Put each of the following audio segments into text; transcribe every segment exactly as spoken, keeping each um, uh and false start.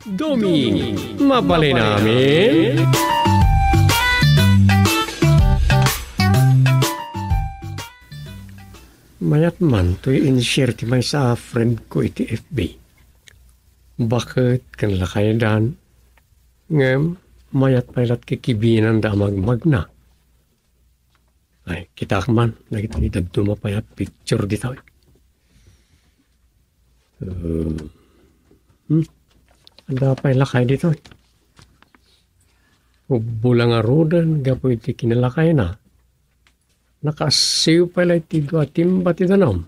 Doming, mabalin amin? Mayat man toy in-share ti maysa a friend ko iti F B. Baket ken lakaydan, ngem mayat pay lat kikibinanda a magmagna. Ay, kitaak man, dagiti dadduma pay a picture ditoy. Uh, hmm? Adda pay lakay ditoy. Ubbo la ngaruden gapu iti kinalakayna. Nakaassiw pay la iti dua timba ti danum.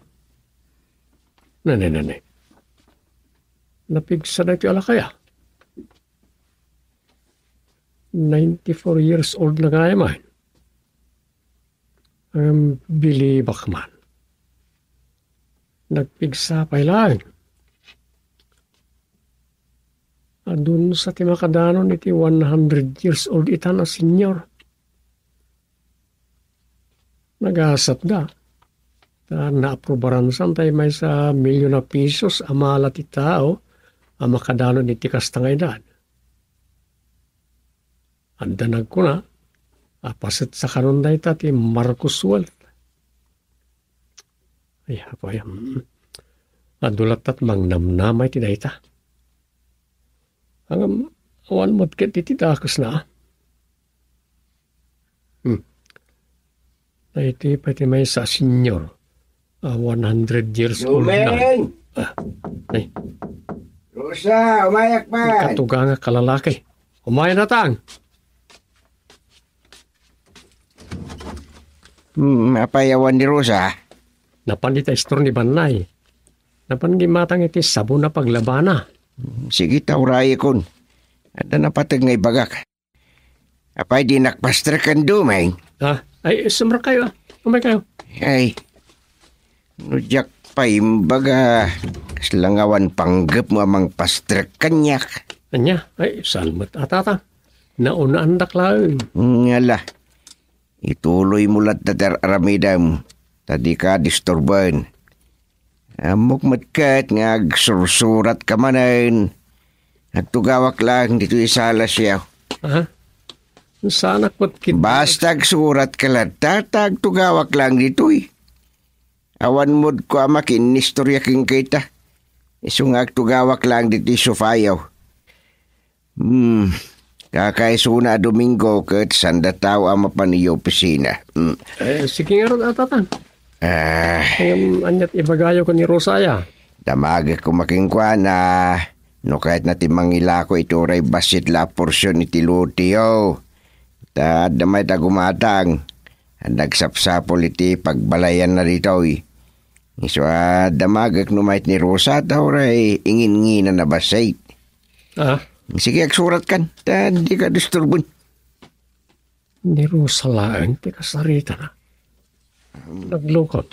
Nane, nane. Napigsa daytoy a lakay, a. Ninety-four years old na gayam, ay. Ngem bilibak man. Nagpigsa pay laeng. Adunsa ti makadanon iti one hundred years old itan a senior. Nagasatda. Ta naaprobaransan tay maysa a milyon a pisos a mala ti tao a makadanon iti kasta nga edad. Adda nagkuna a paset sakanon dayta ti Marcos Wealth. Ay, apo, ay, mm. Adu latta ti mangnamnama iti dayta. Ngem, awan met ket iti dakesna, a. Hmm. Daytoy pay ti maysa a senior a one hundred years old na. Doming! Ah, ay. Rosa, umayak man! Katugangak a lalaki. Umayan, Tatang! Hmm, apay awan ni Rosa? Napan dita istor ni Bannay. Napan gimatang iti sabon a paglabana. Sige, ta urayekon. Adda napateg nga ibagak. Apay, dinak pastrek ken Doming? Ah, ay, sumrek kayo, ah. Umay kayo. Ay, no diak pay imbaga, kasla nga awan panggepmo a mangpastrek kaniak. Ania? Ay, saan met a, Tatang? Naunaandak laeng. Ngala, ituloymo latta ti ar-aramidem, ta dika disturben. Ammok met ket nga agsursuratka manen. Agtugawak laeng ditoy sala, siaw. Aha. Saanak met ket. Basta agsuratka latta, ta agtugawak laeng ditoy. Awan mo'd kua a makiinnistoria kenka ita. Isu nga agtugawak laeng ditoy sofayo. Hmm. Kakaisuna a Domingo ket sanda tao a mapan idiay opisina. Hmm. Eh, sige ngarud, a, Tatang. Ah. Ngem, aniat ibagayo ken ni Rosa, aya? Damagek koma kenkuana, no kayatna ti mangilako iti uray bassit la a porsion iti loteyo. Ta adda met a gumatang a nagsapsapul iti pagbalayanna ditoy. Isu a damagek no mayat ni Rosa ta uray inginnginana bassit. Ah? Sige, agsuratkan. Ta dika disturben. Ni Rosa laeng ti kasaritana. Naglukot.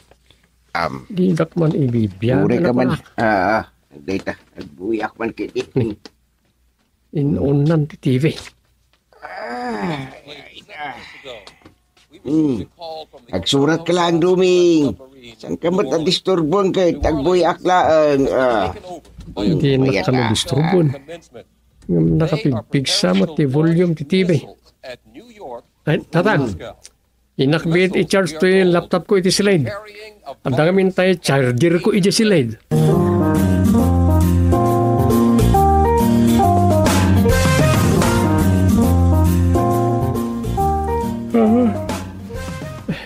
Am. Dinak man ibibiag. Uray ka man. Ah, ah. Dayta, agbuyak man kiti. In-onnan ti T V. Ah, ay, ah. Hmm. Agsurat ka lang, Doming. Saan ka met a disturbuan kay tagbuyak laeng, ah. Hindi na kami disturbuan. Ngem nakapigpigsa met ti volume ti T V. Ay, Tatang. Inakbit i-charge to yung laptop ko iti silid. Adda ngamin tay charger ko iti silid. Ah,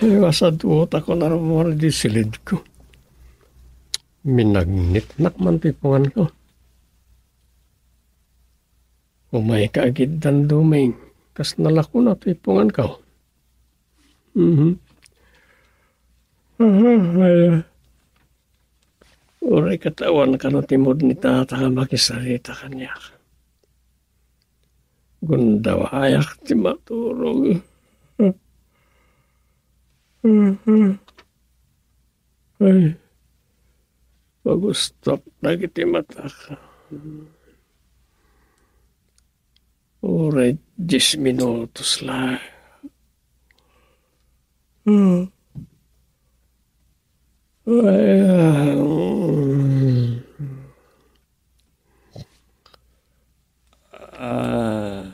iwasan to, tako na rumor di silid ko. Minagnitnak man ti pungan ko. Umay ka agid danduming, kas nalako na ti pungan ko. Mhm. Aha, ay, ah. Uray katawan ka no timod ni tata nga makisarita kaniak. Gundawayak ti maturog. Ay, pagustok dagiti matak. Uray dies minutos la. Ay, ah, mm. Ah.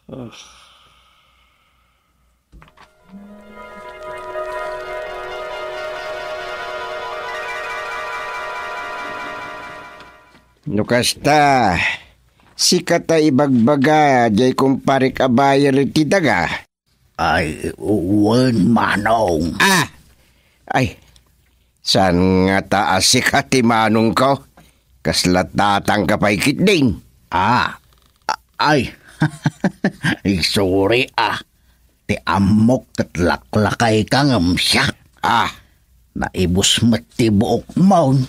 Ah. No kasta, sika ta ibagbaga, diay kumparek a buyer iti daga. Ay, wen, Manong. Ah! Ay, saan ngata a sika ti manongko? Kasla tatangka pay ketdin. Ah, a-, ay. Ay, sorry, ah. Ti ammok ket laklakayka ngem siak. Ah. Naibus met ti buokmon.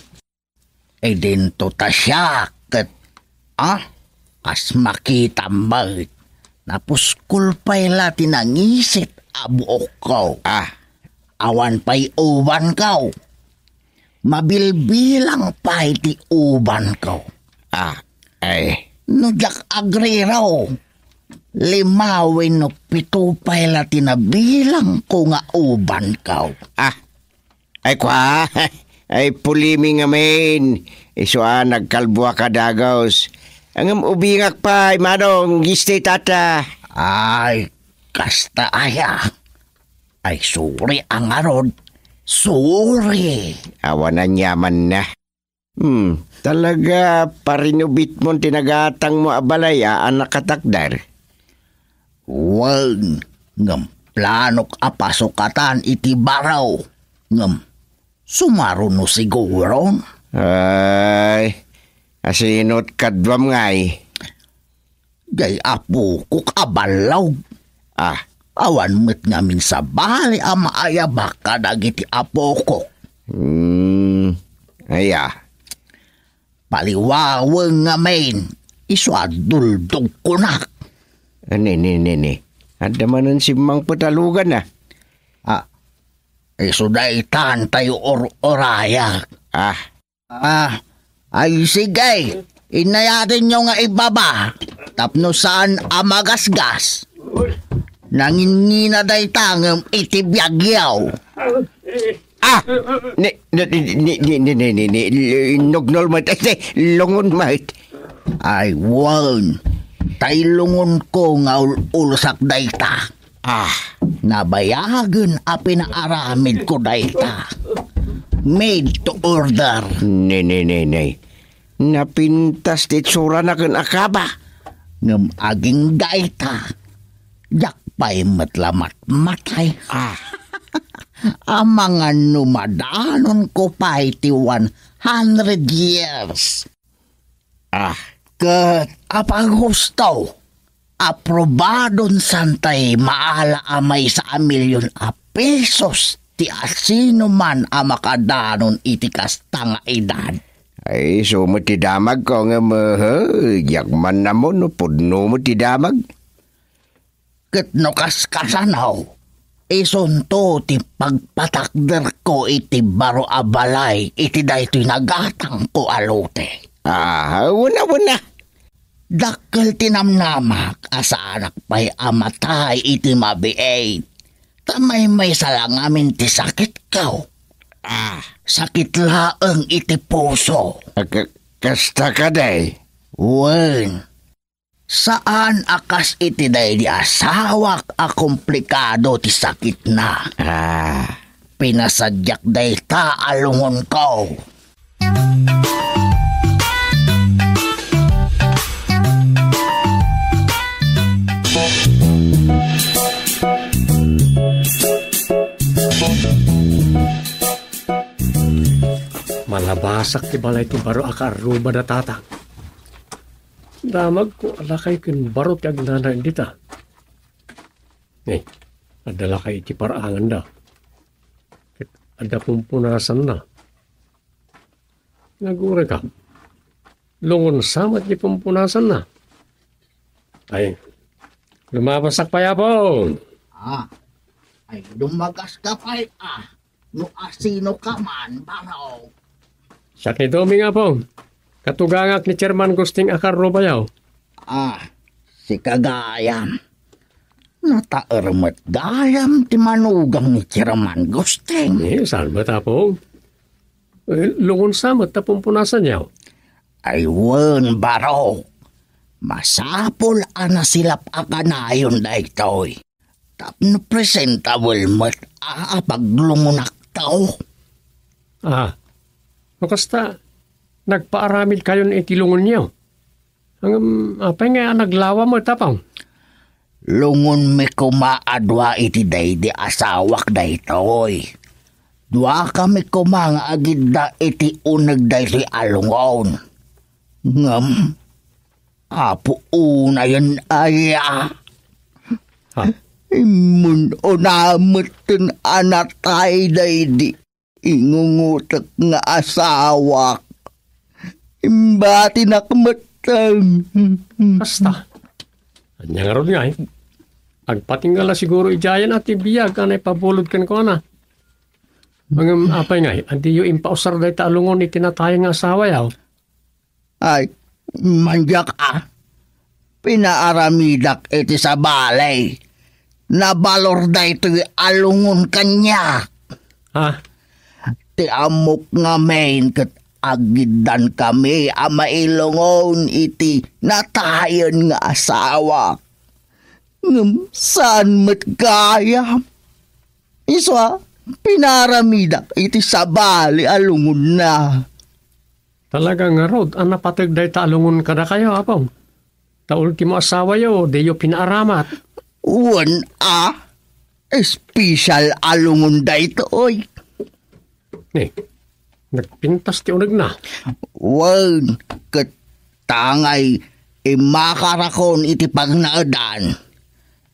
Idinto ta siak ket, ah, kas makitam met, napuskol pay la ti nangisit a buokko. Ah. Awan pay ubanko. Mabilbilang pay ti ubanko. Ah, ay. No diak agriro, lima wenno pito pay la ti nabilangko nga ubanko. Ah, Ay, kua, ay, pulimi ngamin. Isu a nagkalbuak a dagus. Ngem ubingak pay, Manong, gistay tata. Ay, kasta aya. Ay, sorry a ngarud. Sorry. Awan aniamanna. Hmm, talaga, parinubitmon ti nagatangmo a balay a, a nakatakder? Wen, ngem planok a pasukatan iti baro. Ngem, sumaruno siguron? Ay, asinot kaduam ngay? Jay apokok a ballog. Ah. Awan met ngamin sabali a maayabak kadagiti apokok. Hmm, aya. Paliwawen ngamin, isu a duldogkonak. Ni, ni, ni, ni. Adda manen simmangpet a lugan, a. Ah, isu daytan tayo or-, orayak. Ah. Ah, ay sige, inayatenyo nga ibaba, tapno saan a magasgas. Nanginnina dayta ngem iti biagyo. Ah! Ni, ni, ni, nugnol met, este, lungon met. Ay, wen. Tay lungonko nga ul-ulsak dayta. Ah. Nabayagen a pinaaramidko dayta. Made to order. Ne, ne, ne, ne. Napintas ti itsurana ken akaba. Ngem agingga ita, diak pay met la matmatay. Ah. Amangan no madanonko pay ti one hundred years. Ah. Ket apay gusto, aprobadon santay maala a maysa a milyon a pesos ti asinoman a makadanon iti kasta nga edad. Ay, isu met ti damagko ngem, eh, diak man ammo no pudno met ti damag. Ket no kaskasano, isunto ti pagpatakderko iti baro a balay iti daytoy nagatangko a lote. Ah, wen a, wen a. Dakkel ti namnamak a saanak pay a matay iti mabiit. Ta maymaysa la ngamin ti sakitko. Ah. Sakit laeng iti puso. Ah, ka-, kasta kadi? Wen. Saan a kas iti daydi asawak a komplikado ti sakitna. Ah. Pinasadiak dayta a lungonko. Malabasak ti balay ti baro a kaarruba da tata. Damagko a lakay ken baro ti agnanayon dita. Eh, adda lakay iti par-anganda. Ket adda pumpunasanna. Nagurayka. Lungon sa met ti pumpunasanna. Ay, lumabasak pay, Apo. Ah, ay, lumagas ka pay, ah. No asino ka man, baro. Siak ni Doming, Apo. Katugangak ni Chairman Gusting a karrubayo. Ah, sika gayam. Nataer met gayam ti manugang ni Chairman Gusting. Eh, saan met, Apo? Eh, lungon sa met ta pumpunasanyo. Ay wen, barok. Masapul a nasilap a kanayon daytoy. Tapno presentable met a paglungonakto. Ah, no kasta, nagpaaramidkayon iti lungonyo. Ngem apay nga naglawa met, Apong? Lungonmi koma a dua iti daydi asawak daytoy. Duakami koma nga agidda iti uneg daytoy a lungon. Ngem, Apo unayen aya. Ha? Immun-una metten a natay daydi ingungotek nga asawak. Imbatinak metten. Kasta. Ania ngarud ngay? Agpatingga la siguro idiayen a ti biag a naipabulod kenkuana. Ngem apay ngay, a diyo impausar dayta a lungon iti natayen nga asawayo? Ay, mandiak a. Pinaaramidak iti sabali. Nabalor daytoy a lungon kaniak. Ha? Ti ammok ngamin ket agiddankami a mailungon iti natayen nga asawak. Ngem saan met gayam. Isu a, pinaramidak iti sabali a lungonna. Talaga ngarud a napateg dayta a lungon kadakayo, Apong? Ta ultimo asawayo, diyo pinaaramat. Wen a, espesyal a lungon daytoy. Ni, nagpintas ti unegna. Wen, ket tangay immakarakon iti pagnaedan.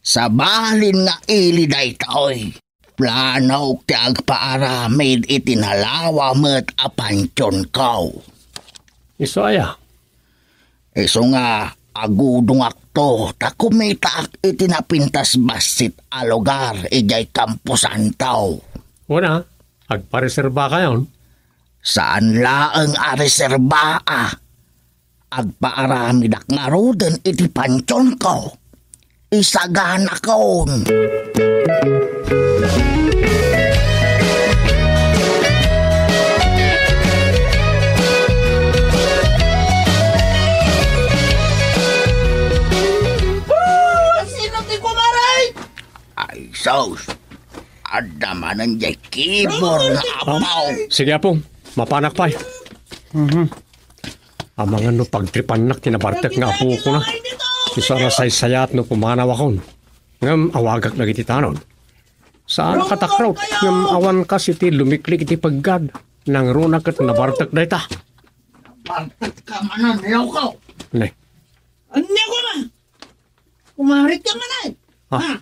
Sabalin nga ili daytoy. Planok ti agpaaramid iti nalawa met a pantionko. Isu aya? Isu nga agudongakto ta kumitaak iti napintas bassit a lugar idiay kamposanto. Wen a, agpareserbakayon? Saan laeng a reserba a. Agpaaramidak ngaruden iti pantionko. Isaganakon. Sino ti kumaray? Ay, sus! Adda manen jay kibor nga apaw. Sige, Apo. Mapanak pay. Mhm. Amangan no pagtripannak ti nabartek nga apokona. Isu a nasaysayat no pumanawakon. Ngem awagak dagiti tanod. Saan a katakraw, ngem awan kas iti lumiklik iti peggad. Nangruna ket nabartek dayta. Bartek ka manen, loko. Ne. Ania koma? Kumarit ka man ay. Ah. Ha?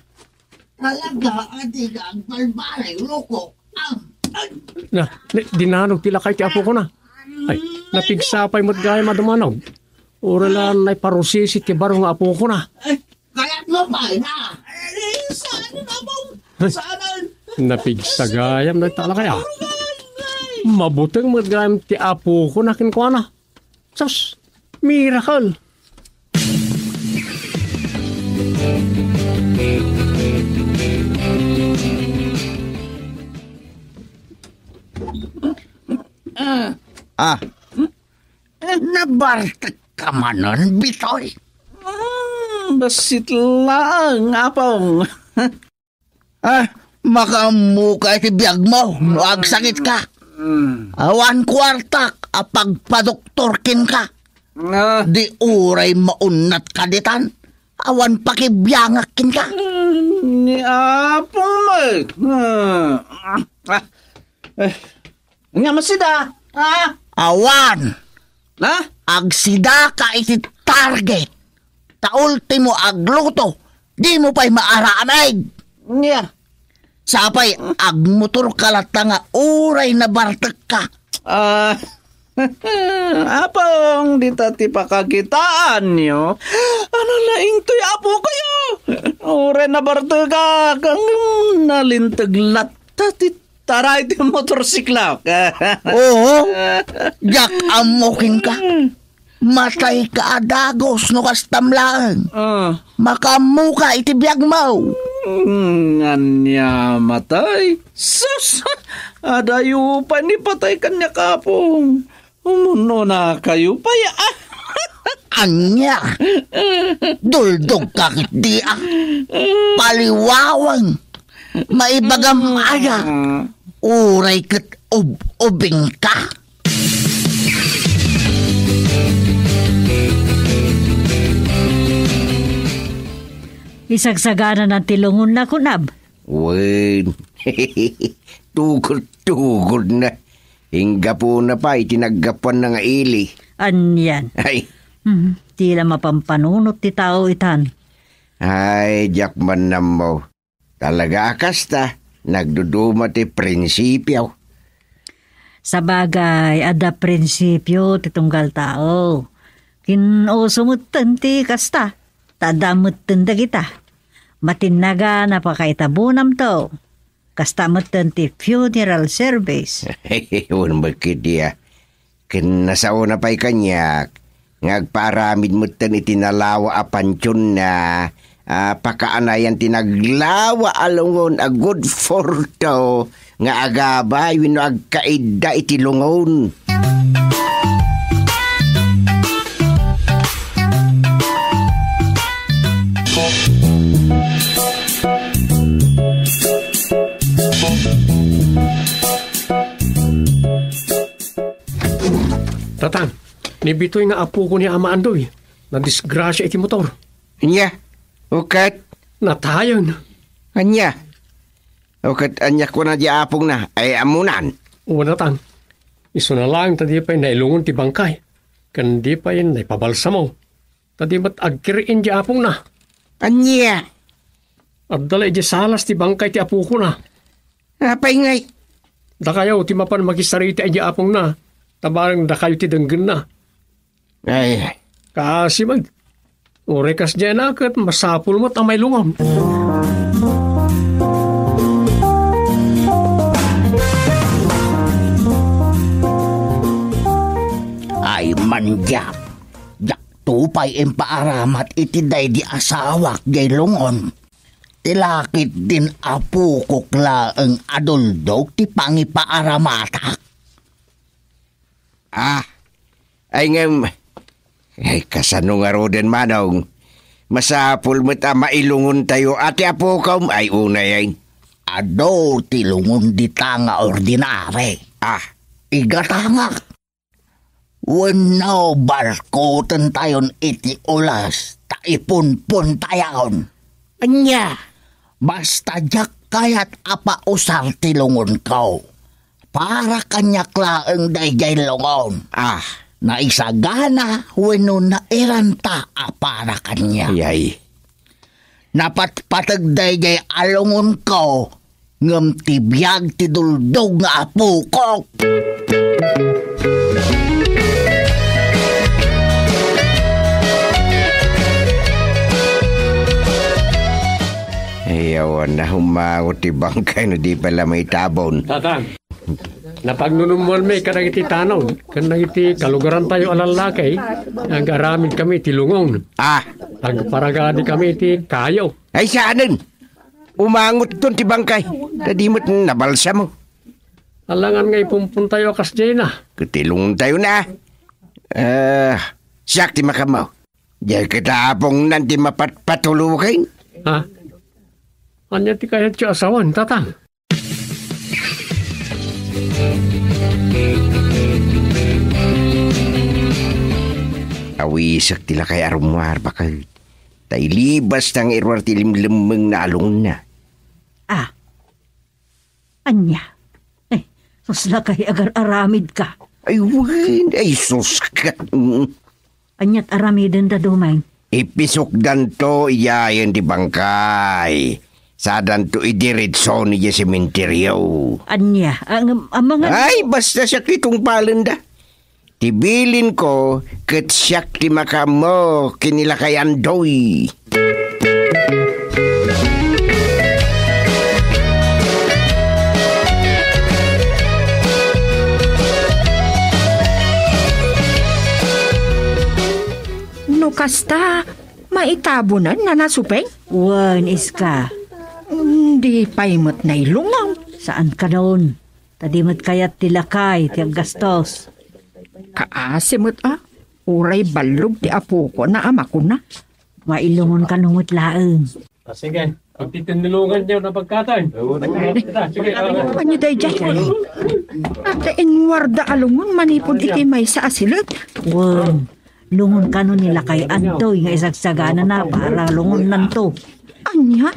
Talaga, adi ka agbalbalay, loko. Am, ay. Na, ni, dinanog ti lakay ti apokona. Ay, napigsa pay met gayam a dumanog. Uray la naiparusisi ti baro nga apokona. Ay, kayat mo pa, na. Ay, saan na ba? Saan? Napigsa gayam dayta lakay, ah. Mabuteng met gayam ti apokona kenkuana. Sus, miracle! Ah. Nabartek ka manen, Bitoy? Hmm, bassit laeng, Apong. Ah, makaammo ka iti biag mo no agsakit ka. Mm. Awan kuartak a pagpadoktor kenka. Ah. Di uray maunnat ka ditan. Awan pakibiangak kenka. Mm, ni Apong met. Ah, ah, eh, Ania met sida, ha? Awan. Na? Agsidaka iti target. Ta ultimo agluto, dimo pay maaramid. Ania? Sapay, agmotorka latta nga uray nabartekka. Ah, Apong, dita ti pakakitaanyo. Ano laing toy apokayo? Uray nabartekak, ngem nalinteg latta ti Taray ti motorsiklok. Oo. Diak ammo kenka. Matayka a dagus no kastam laeng. Ah. Makaammoka iti biagmo. Mm, ania matay? Sus! Adayo pay ni patay kaniak, Apong. Umun-unakayo pay, Ania? Duldog ka ket di, a? Paliwawan. Maibagam aya. Uray ket ub-ubing ka. Isagsagananan ti lungonna, kunam? Wen. Tugod-tugod na. Inggapuna pay ti naggapuanna nga ili. Anian? Ay. Hmm, ti la mapanpanunot ti tao itan. Ay, diak man nammo. Talaga a kasta, nagduduma ti prinsipio. Sabagay, adda prinsipio ti tunggal tao. Kin-uso metten ti kasta, ta adda metten dagita. Matinnagan a pakaitabonamto. Kasta metten ti funeral service. Wen met ketdi a. Ken nasaona pay kaniak nga agpaaramid metten iti nalawa a pantionna a pakaanayan ti naglawa a lungon a good for two nga agabay wenno agkaidda iti lungon. Tatang, ni Bitoy nga apoko ni Ama Andoy, nadisgrasia iti motor. Ania? Ukat? Natayen. Ania? Ukat ania kuna di apongna? Ay, ammonan. O, Tatang. Isuna laeng ta di pay nailungon ti bangkay, ken di pay naipabalsamo. Ta di met agkir-in di apongna. Ania? Adda la idiay salas ti bangkay ti apokona. Apay ngay? Dakayo ti mapan makisarita idiay apongna, ta bareng dakayo ti denggenna. Ay. Kaasi met. Uray kasdiay na ket masapul met a mailungon. Ay, mandiak. Diakto pay impaaramat iti daydi asawak diay lungon. Ti laketdin apokok laeng a duldog ti pangipaaramatak. Ah, ay ngem, ay kasano ngaruden, Manong? Masapul met a mailungontayo a ti apokom ay unay ay. Adu ti lungon dita nga ordinary. Ah. Igatangak. Wenno, balkutentayon iti ules ta ipunpontayon. Ania? Basta diak kayat a pausar ti lungonko. Para kaniak laeng daydiay lungon. Ah. Naisagana wenno nairanta a para kaniak. Yay. Napatpateg daydiay a lungonko, ngem ti biag ti duldog nga apokok. Ay, awan na, humangot ti bangkay no di pala maitabon. Tatang, napagnunummoanmi kadagiti tanod ken dagiti kalugarantayo a lallaki, nagaramid kami iti lungon. Ah. Agparagadi kami iti kayo. Ay, saanen? Umangotton ti bangkay. Ta di met nabalsamo. Alangan nga ipunpontayo a kasdiay na. Ket ilungontayo na. Ah, siak ti makammo. Diay ket apongnan ti mapatpatuloken. Ha? Ania ti kayatyo a sawen, Tatang? Awisek ti lakay a rummuar, baket. Ta ilibasta nga iruar ti limlemmengna a lungonna. Ah. Ania? Ay, sus, lakay, agar-aramidka. Ay, wen, ay, sus, kat-, mm. Aniat aramidenda, Dumeng? Ipisokdanto idiayen ti bangkay. Sadanto idiretso idiay sementeryo. Ania? Ang, amang- Ay, basta siak ti tungpalenda. Ti bilinko, ket siak ti makaammo ken ni Lakay Andoy. No kasta, maitabonen, Nana Supeng? Wen, iska. Di pay met nailungaw. Saan kanon? Ta di met kayat ti lakay ti aggastos. Kaasi met a. Uray ballog ti apokona a makuna. Mailungon kano met laeng. Ah, sige. Pagtitinulungan niyo na pagkatay. Sige, ah. Ania daydiay? Adda inwarda a lungon manipud iti maysa a silek. Wen, lungon kano ni lakay Antoy nga isagsaganana para lungonnanto. Ania?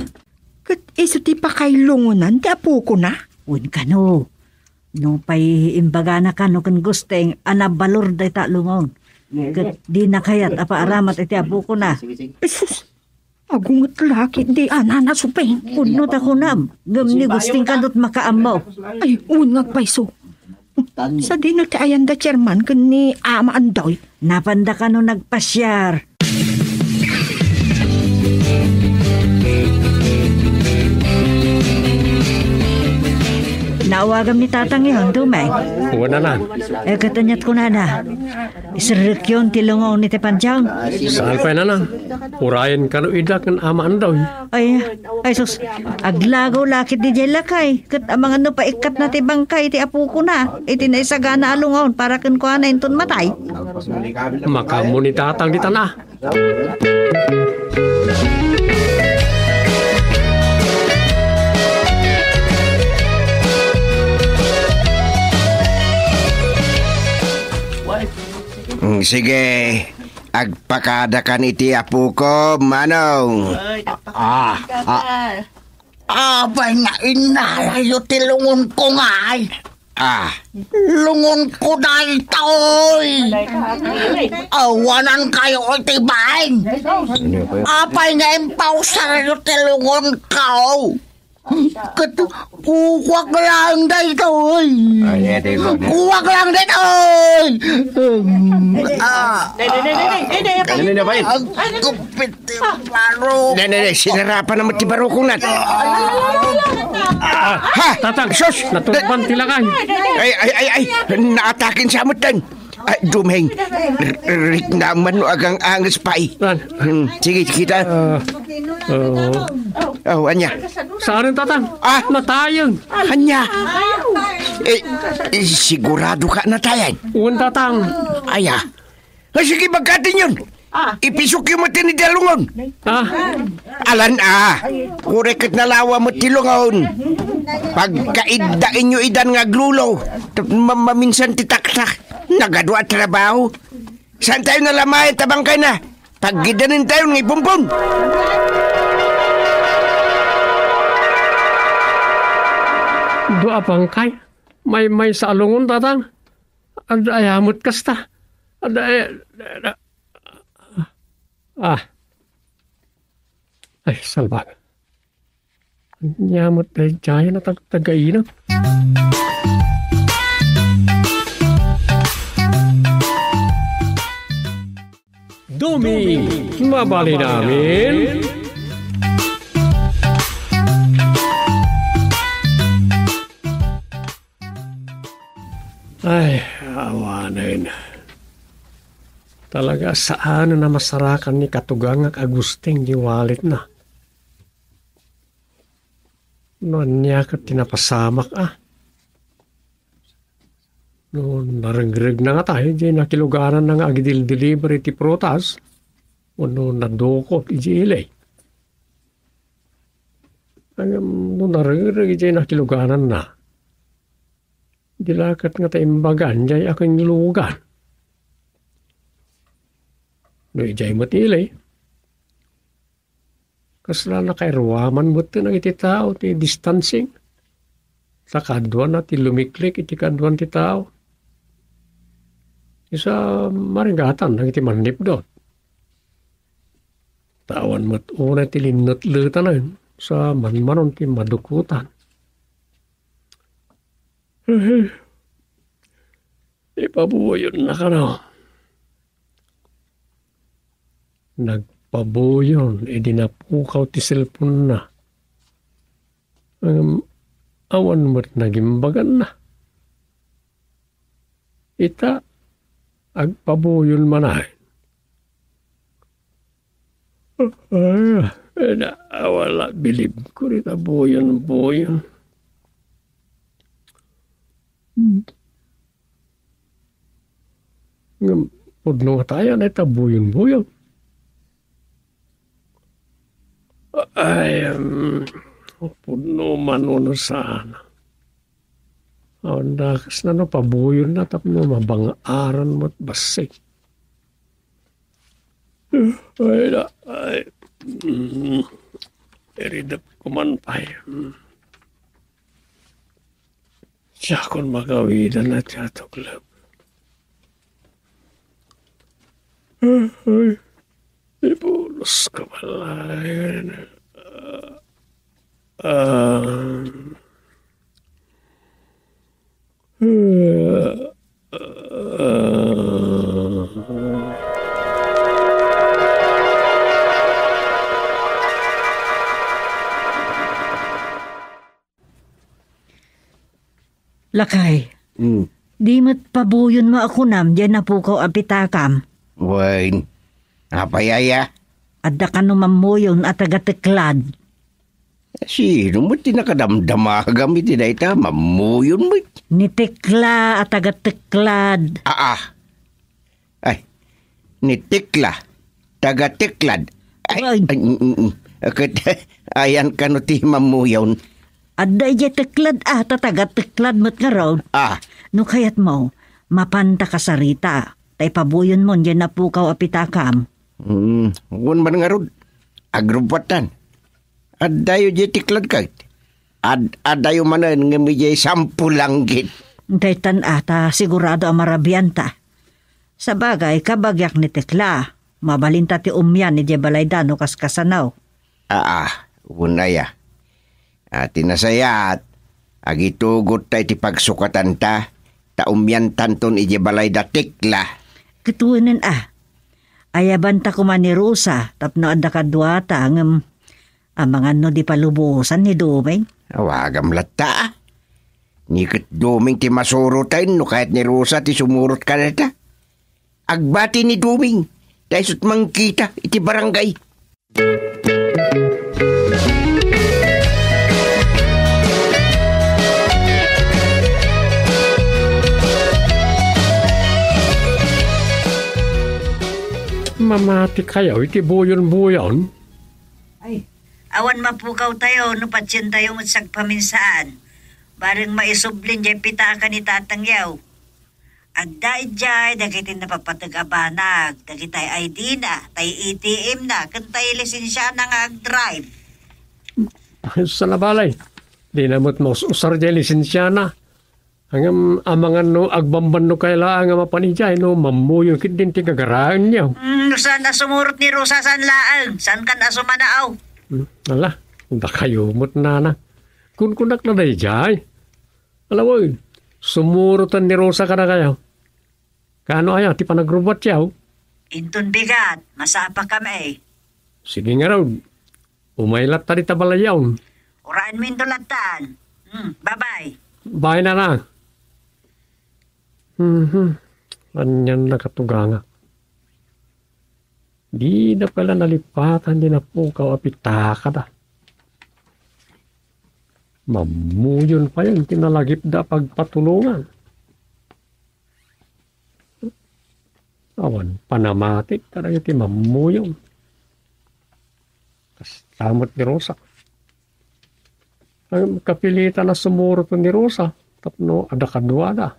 Ket isu ti pakailungonan ti apokona? Wen kano. Nupay imbagana kano ken Gusteng a nabalor dayta a lungon. Ket dina kayat a paaramat iti apokona. Jesus! Agunget la ketdi a nanasupeng. Pudno ta kunam, ngem ni Gusteng kanot makaammo. Ay, wen nga agpayso. Sadino ti ayanda, Chairman, ken ni Ama Andoy? Napanda kano nagpasiar. Naawagam ni Tatang iyon, Dumeng. Wen a. Eh, ket aniat kunana? Iserrekyon ti lungon iti pantiaw. Saan pay, Nanang? Urayen kano ida ken Ama Andoy. Ay, ay sus, aglagaw la ketdi diay lakay, ket amangan no paikkatna ti bangkay ti apokona iti naisagana a lungon para kenkuana inton matay. Makaammo ni Tatang ditan a. Mm, sige, agpakadakan iti apoko, Manong. Ay, ah, ah. Apay nga inalayo ti lungonko ngay? Ah, lungonko daytoy. Awanankayo iti bain. Apay nga impawsarayo ti lungonko? Ket kukuak lang daytoy. Ay, ete ko. Kukuak lang daytoy. Um, ah. Dai, dai, dai, dai, dai, dai, apa? Ano na ba yun? Agkupit ti baro. Dai, dai, dai, sinarapan naman ti baro ko na. Ah, ha? Tatang, sus! Natutupan ti lakay. Ay, ay, ay, ay. Naatakin sa amutan. Ay, Dumeng. R-, riknaman no agang-anges pay. Lan. Hmm, sige, kita. Ah, oo. Oh, anya? Saan, Tatang? Ah? Natayan. Anya? Eh, eh, sigurado ka natayan? Wen, Tatang. Aya. Ah, sige, pagkatin yun. Ah. Ipisok yung mati ni Dalungon. Ah. Alan, ah. Kurek ket nalawa met ti lungon. Pagkaiddaenyo idan nga aglulo. Tap-, ma-, maminsan ti taktak. Nagadu a trabaho. Saan tayo nalamayan ta bangkay na? Paggidanen tayo nga ipumpon. Dua a bangkay? May, maysa a lungon, Tatang? Adda aya met kasta? Adda aya, ah. Ay, salbag. Ania met daydiay a tagtagaina? Dumi, mabalin amin. Ay, awanen. Talaga, saan a masarakan ni Katugangak a Gusteng di walletna. No ania ket ti napasamak a. No narengregna ngata, idiay nakilugananna nga agidil-deliver iti prutas, wenno nadukot idiay ili. Ngem no narengreg idiay nakilugananna, di la ket ngata imbagan diay a kinlugan. No idiay met ili, kasla nakairuaman metten dagiti tao ti distancing. Ta kaduana ti lumiklik iti kaduan ti tao. Isa marigatan dagiti mannipdot. Ta awan met unay ti linnetletanen sa manmanon ti madukotan. Ipabuyon na kano. Nagpabuyon idi napukaw ti cellphone-na. Ngem awan met nagimbaganna. Ita, agpabuyon manen. Ay, awan la bilibko dita buyon-buyon. Ngem, Pudno nga tayo, na ita buyon-buyon. Ay, um, pudno man no saan. Awan dakas na no, pabuyon na tapno mabang-aran met bassit. Ay, na, ay. Mm. Iridep ko man pay. Mm. Siakon magawidan a ti atuklep. Ay, ibulos ka pala. Ah, ah. Lakay, Hmm. di met pabuyonmo a kunam diay napukaw a pitakam. Wen, apay aya? Adda kano mammuyon a taga-Teklad. Sino met ti nakadamdamagam iti dayta? Mammuyon met. Ni Tekla a taga-Teklad. Aa. Ay, ni Tekla, taga-Teklad. Ay, Ay. ay, mm, mm, mm. Ket, ayan kano ti mammuyon? Adda idiay Teklad, ah, ta taga-Teklad met ngarud. Ah. No kayatmo, mapanta kasarita, ta ipabuyonmon diay napukaw a pitakam. Mm, wen man ngarud, agrubbuattan. Addayo diay Teklad ket? Ad-, addayo manen ngem idiay Sampulanggit. Daytan a, ta sigurado a marabianta. Sabagay, kabagiak ni Tekla, mabalinta ti umian idiay balayda no kaskasano. Aa, wen aya. A, ti nasayaat, agitugotta iti pagsukatanta, ta umiantanton idiay balayda Tekla. Ket wenen a, ayabanta koma ni Rosa tapno adda kaduata, ngem amangan no di palubosan ni Doming? Awagam latta, a. Ni ket Doming ti masuroten no kayat ni Rosa ti sumurot kadata. Agbati ni Doming, ta isut' mangkita iti barangay. Mamati kayo iti buyon-buyon? Ay, awan mapukawtayo no patientayo met sagpaminsan. Bareng maisublin diay pitaka ni tatangyo. Adda idiay dagiti napapateg a banag, dagiti I D na, tay A T M na, ken tay lisensiana nga agdrive. Saan a balay, dina met maus-usar diay lisensiana. Ngem amangan no agbambanno kay laeng a mapan idiay no mammuyon ketdin ti gagaraenyo. Mm, no saan a sumurot ni Rosa, saan laeng, saan kan a sumanaaw. Hmm, ala, dakayo met nana. Kunkunak na daydiay. Ala wen, sumuroten ni Rosa kadakayo. Kaano aya ti panagrubbuatyo? Inton bigat, masapakami. Sige ngarud, umay latta dita balayyo. Uraenmo inton lattan. Hmm, bye-bye. Bye, nana. Mhm. Anian nakatuganga. Dida pay la nalipatan di napukaw a pitakada. Mammuyon payen ti nalagipda a pagpatulongan. Awan panamati kadagiti mammuyon. Kasta met ni Rosa. Ngem kapilitan a sumurot ni Rosa tapno adda kaduada.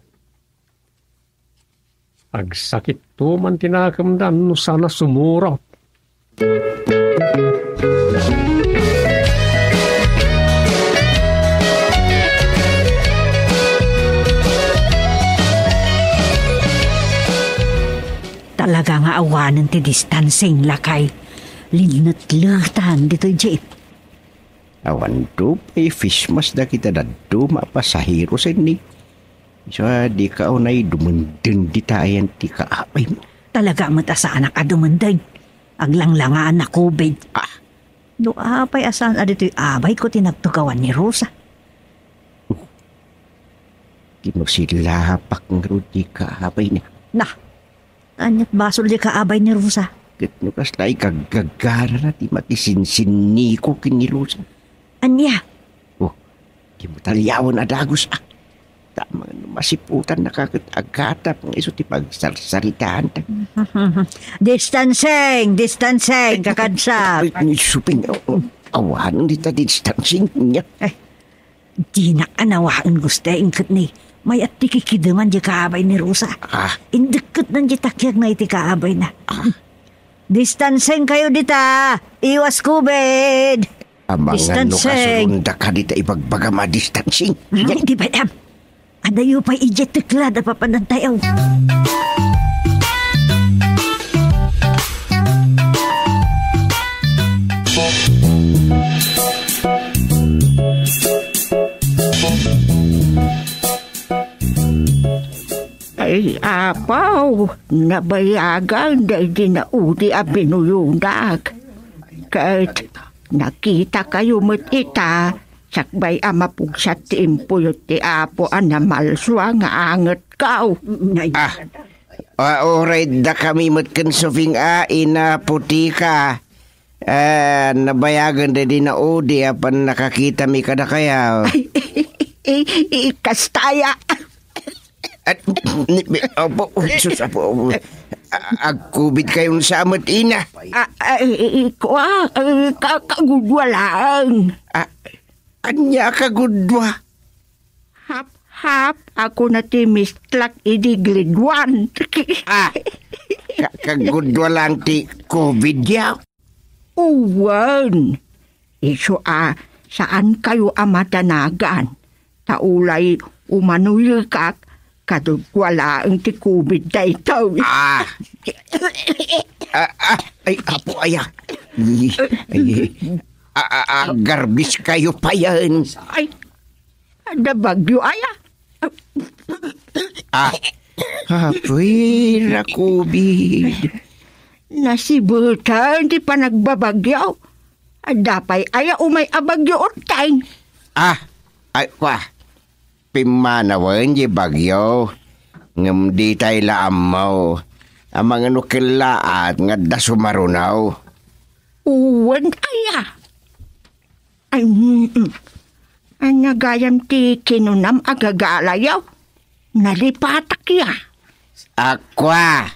Agsakitto man ti nakemda no saan a sumurot. Talaga nga awanen ti distancing, lakay. Linnetletan ditoy jeep. Awanto pay face mask dagiti dadduma a pasahero, Senni. Isu a dika unay dumenden dita ayan ti kaabaymo. Talaga met a saanak a dumenden. Aglanglangaan a covid. Ah. No apay a saan a ditoy abayko ti nagtugawan ni Rosa? Oh. Kinusilapak ngarud ti kaabayna. Nah, Ania't basol diay kaabay ni Rosa? Ket no kasta, igaggarana ti makisinsinniko ken ni Rosa. Ania? Oh, di mo taliawen a dagus, ah. Tama nga no Masiputannaka ket agatap nga isu ti pagsarsaritaanta. Distancing! Distancing, kakabsat! Ay, suping, aw-, awanen dita distancing niya. Ay, dinak a nawaen, Gusteng, ket ni, mayat ti kikideman di kaabay ni Rosa. Ah. Indekketnan di takiagna iti kaabayna. Ah. Distancing kayo dita! Iwas covid! Amangan no Distancing. Kasurunda ka dita ibagbagam a distancing. Ay, di ba, em? Adayo pay idiay tekla da papanantayaw. Ay, apaw, nabayagan daydi naudi a binuyonak. Ket nakita kayo met ita, sakbay a mapugsat ti impuyot ti Apo a namalsua nga angetkaw. Nay- Ah, ah, uray dakami met ken suping a ina Putika. Ah, nabayagan daydi naudi a pannakakitami kadakayo. Ay, i-, i-, kastaya. At, apo, Jesus, apo. A-, agkubit kayon sa met, ina. A-, ay, i-, i-, kua, ay, ka-, kagudua laeng. A-, anya kagudua? Hap-hap, ako na ti mistlak idi grade one. Ah, ka-, kagudua lang ti covid ya. Uwan. Isu a, saan kayo a madanagan. Ta ulay umanuyekak, kadugua laeng ti covid daytoy. Ah. Ah, ah, ay, apo, aya. Ay, ay. A-, a-, agarbis kayo payen. Ay, adda bagyo, aya. Ah, apoy, COVID. Nasibutan ti panagbabagyo. Adda pay aya umay a bagyo, Utteng? Ah, ay, kwa. Pimmanawen di bagyo. Ngem ditay la ammo. Amangan no kellaat nga adda sumaruno. Wen aya? Ay, mm, mm. Ania gayam ti kinunam a gagalayo? Nalipatak ya. Akua,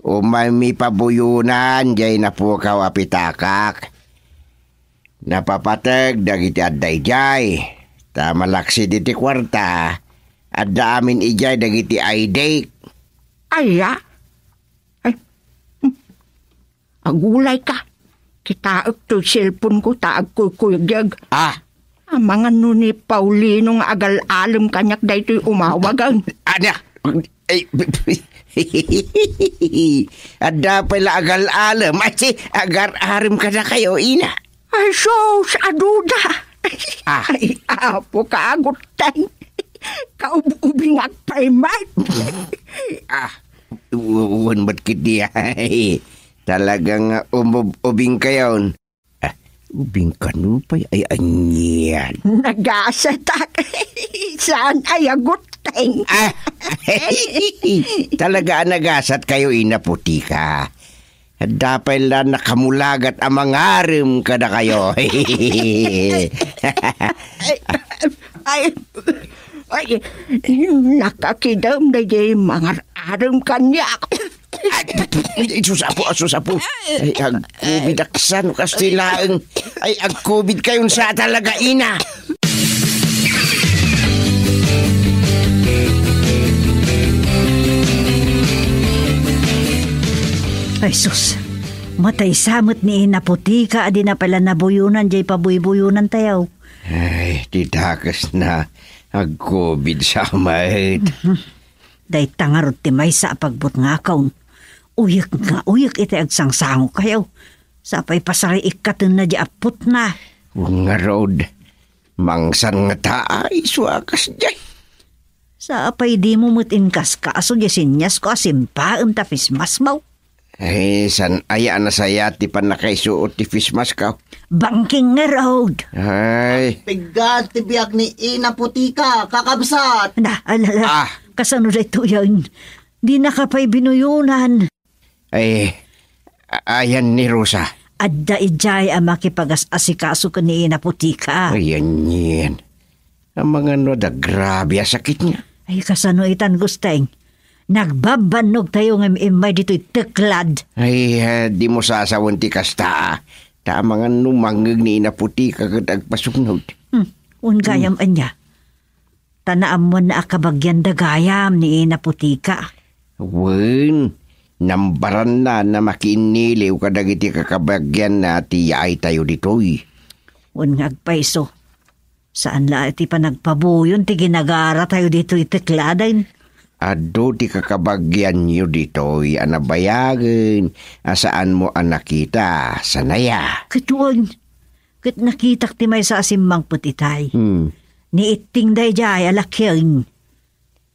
umaymi pabuyonan jay napukaw a pitakak. Napapateg dagiti adda idiay. Ta malaksid iti kuarta, adda amin idiay dagiti I D. Aya? Ay, hmm. Agulayka. Kitaek toy cellphone ko ta agkuykuygyeg. Ah. Amangan no ni Paulino nga agal-alem kaniak daytoy umawag. Ania? Ay, adda pay la agal-alem. Ay, si agar-arem kadakayo, ina. Ay, sus, aduda. Ah. Ay, apo ka, Aguteng. Kaub-ubingak pay met. Ah, u-, uwan met ketdi, ay. Talagang, ah, umub-, ubing kayon. Ah, ubing kano pay, ay, anian. Nagasatak. Saan ay, Aguteng? Ah, talaga a nagasat kayo, ina Putika. Adda pay la nakamulagat a mangarem kadakayo. Ay, ay, ay, nakakidem daydi mangar-arem kaniak. Ay, sus, apo, sus, apo. Ay, agkubit aksan, kasti laeng. Ay, agkubit kayon sa talaga, ina. Ay, sus. Matay sa met ni Ina Putika a di na pay la nabuyonan jay pabuybuyonan tayo. Ay, ti dakes na agkubit sa met. Dayta ngarud ti maysa a pagbutngakon. Uyek nga uyek iti agsangsango kayo. Sapay pasariikkatenna di apputna. Ngarud, mangsan nga taay, isu a kasdiay. Sapay dimo met inkaskaso di seniors ko a simpaem ta Christmas mo. Ay, san aya a nasayaat ti pannakaisuot ti Christmas ko? Bangking ngarud. Ay. Piggat ti biag ni Ina Putika, kakabsat. Na, alala. Ah. Kasano daytoyen? Di na ka pay binuyonan. Ay, a-, ayan ni Rosa. Adda idiay a makipagas-asikaso ken ni Ina Putika. Ayan yen. Amangan no adda grabe a sakit niya. Ay, kasano itan, Gusteng? Nagbabannogtayo ngem immay ditoy teklad. Ay, ah, dimo sasawen ti kasta, ah. Ta amangan no mangngeg ni Ina Putika ket agpasugnod. Hmm, wen gayam ania. Ta naammoanna a kabagianda gayam ni Ina Putika. Wen, nambaranna a makiinniliw kadagiti kakabagianna ti yaaytayo ditoy. Wen nga agpayso. Saan la ti panagpabuyon ti ginagaratayo ditoy tekladen. Adu ti kakabagianyo ditoy a nabayagen a saanmo a nakita, sanaya. Ket wen, ket nakitak ti maysa a simmangpet itay. Hmm. Ni Itting daydiay a lakien.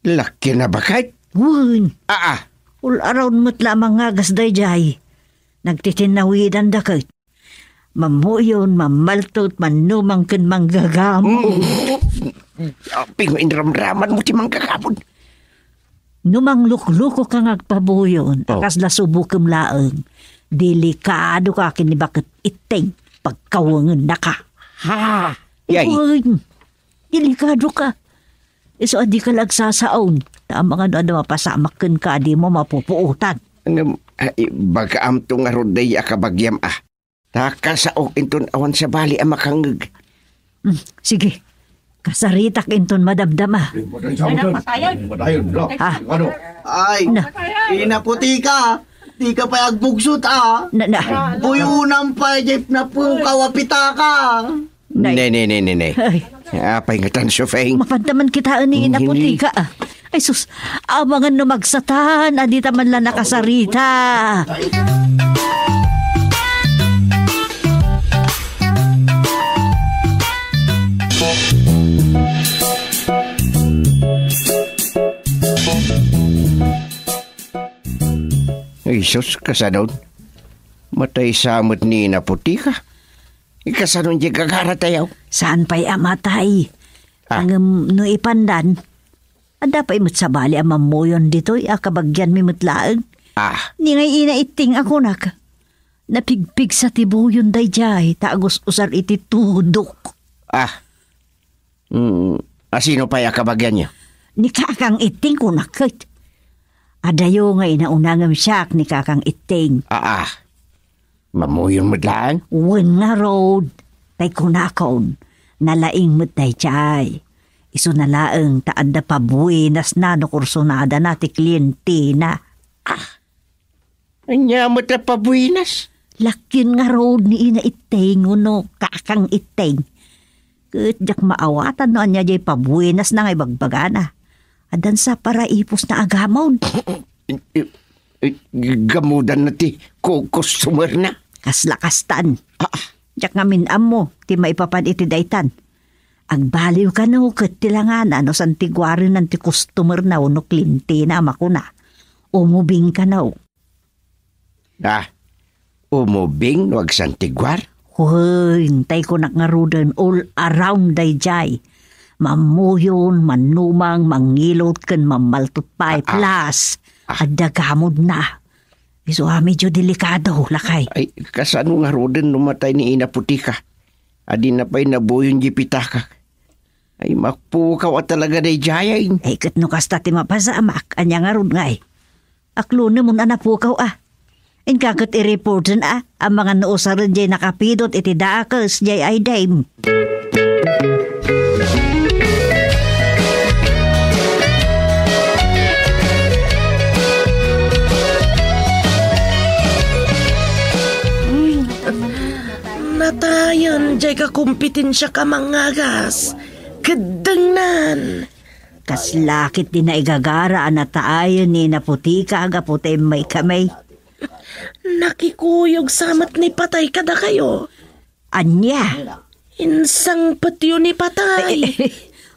Lakien a baket? Wen. Aa. Ul-around met la a mangagas daydiay. Nagtitinnawidan da ket. Mammuyon, mammaltot, mannumang ken manggagamon. Mm. Apay nga inramraman mo ti manggagamon? No mangluklukok ka nga agpabuyon, Oh. a kasla subokem laeng, delikado ka ken ni baket Itting, pagkawengennaka. Ha? Yay. Uy, delikado ka. Isu a dika la agsasaon. Ta amangan no adda mapasamak kenka a dimo mapupuotan. Ngem, ah, ibagaamto ngarud daydiay a kabagiam, ah. Ta kasaok inton awan sabali a makangngeg. Hmm, sige. Kasaritak inton madamdama. Ha? Ay, Na. Ina Putika, dika pay agbugsot, ah. Na, na. Buyonam pay diay napukaw a pitaka. Nay. Ne, ne, ne, ne, ne. Ay. Apay nga tan, Sofeng? Mapantaman kita ni Ina Putika, ah. Ay sus, amangan no magsatan, a dita man la nakasarita. Ay sus, kasanon? Matay sa met ni Ina Putika. Ikasano diay gagaratayo? Saan pay a matay? Ah. Ngem no ipandan, adda pay met sabali a mammuyon ditoy a kabagianmi met laeng. Ah. Ni ngay Ina Itting a kunak. Napigpigsa ti buyon daydiay ta agus-usar iti tudok. Ah. Mm, a sino pay a kabagianyo? Ni Kakang Itting kunak ket. Adayo nga inauna ngem siak ni Kakang Itting. Aa. Mammuyon met laeng? Wen ngarud, tay kunakon, nalaing met daydiay. Isuna laeng ta adda pabuenasna no kursunadana ti klientena. Ah. Ania met a pabuenas? Lakien ngarud ni Ina Itting wenno Kakang Itting. Ket diak maawatan no ania diay pabuenasna nga ibagbagana. Addan sa paraiposna a gamod. I-, i-, i-, gamudanna ti ku-, customerna? Kasla kastan. Ah. Diak ngamin ammo ti maipapan iti daytan. Agbaliw kano ket ti langana no santiguarenan ti customerna wenno klientena a makuna, "Umubing kano." Ah, umubing no agsantiguar? Wen, tay kunak ngaruden, all around daydiay. Mammuyon, mannumang, mangngilot, ken mammaltot pay. Ah, ah. Plus, ah, adda gamodna. Isu a medyo delikado, lakay. Ay, kasano ngaruden no matay ni Ina Putika? A dina pay nabuyon diay pitakak. Ay, mapukaw a talaga daydiay. Ay, ket no kasta ti mapasamak, ania ngarud ngay? Aklonemon a napukaw a. Inka ket i-reporten a, amangan no usaren diay nakapidot iti dakes diay ay dayem. Natayen diay kakompetensiak a mangagas. Keddengnan. Kasla ket ti naigagara a nataayen ni Ina Putika gapu ta immaykami. Nakikuyog sa met ni Patay kadakayo. Ania? Insangpetyo ni Patay.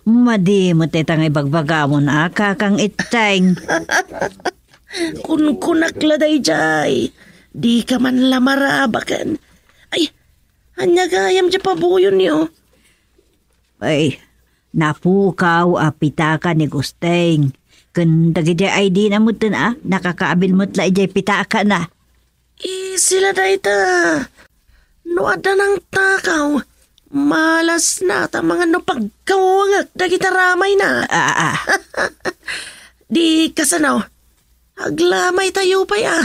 Madi met dayta nga ibagbagamon a, Kakang Itteng. Kunkunak la daydiay. Dika man la marabaken. Ay, ania gayam diay pabuyonyo? Ay, napukaw a pitaka ni Gusteng. Ken dagiti I D na metten a, nakakaabil met la idiay pitakana. Isila dayta. No adda nangtakaw, Malasna ta amangan no pagkawangek dagita ramayna. Ah, ah. Di kasano? Aglamaytayo pay a.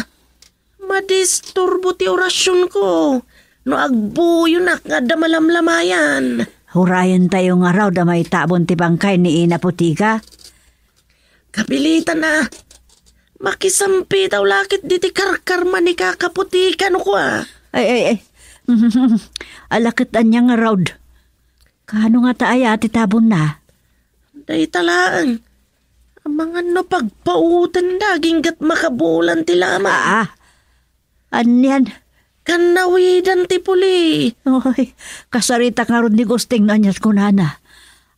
Madisturbo ti orasionko no agbuyonak nga adda malamlamayan. Urayentayo ngarud a maitabon ti bangkay ni Ina Putiga. Kapilitan a. Makisampitaw la ket diti karkarma ni Kaka Putiga no kua. Ay, ay, ay. Ala ket ania ngarud? Kaano ngata aya ti tabonna? Dayta laeng. Amangan no pagpautenda aginggat makabulan ti lama. Aa, anian? Kannawidan ti puli. Oy, kasaritak ngarud ni Gusting no aniat kunana.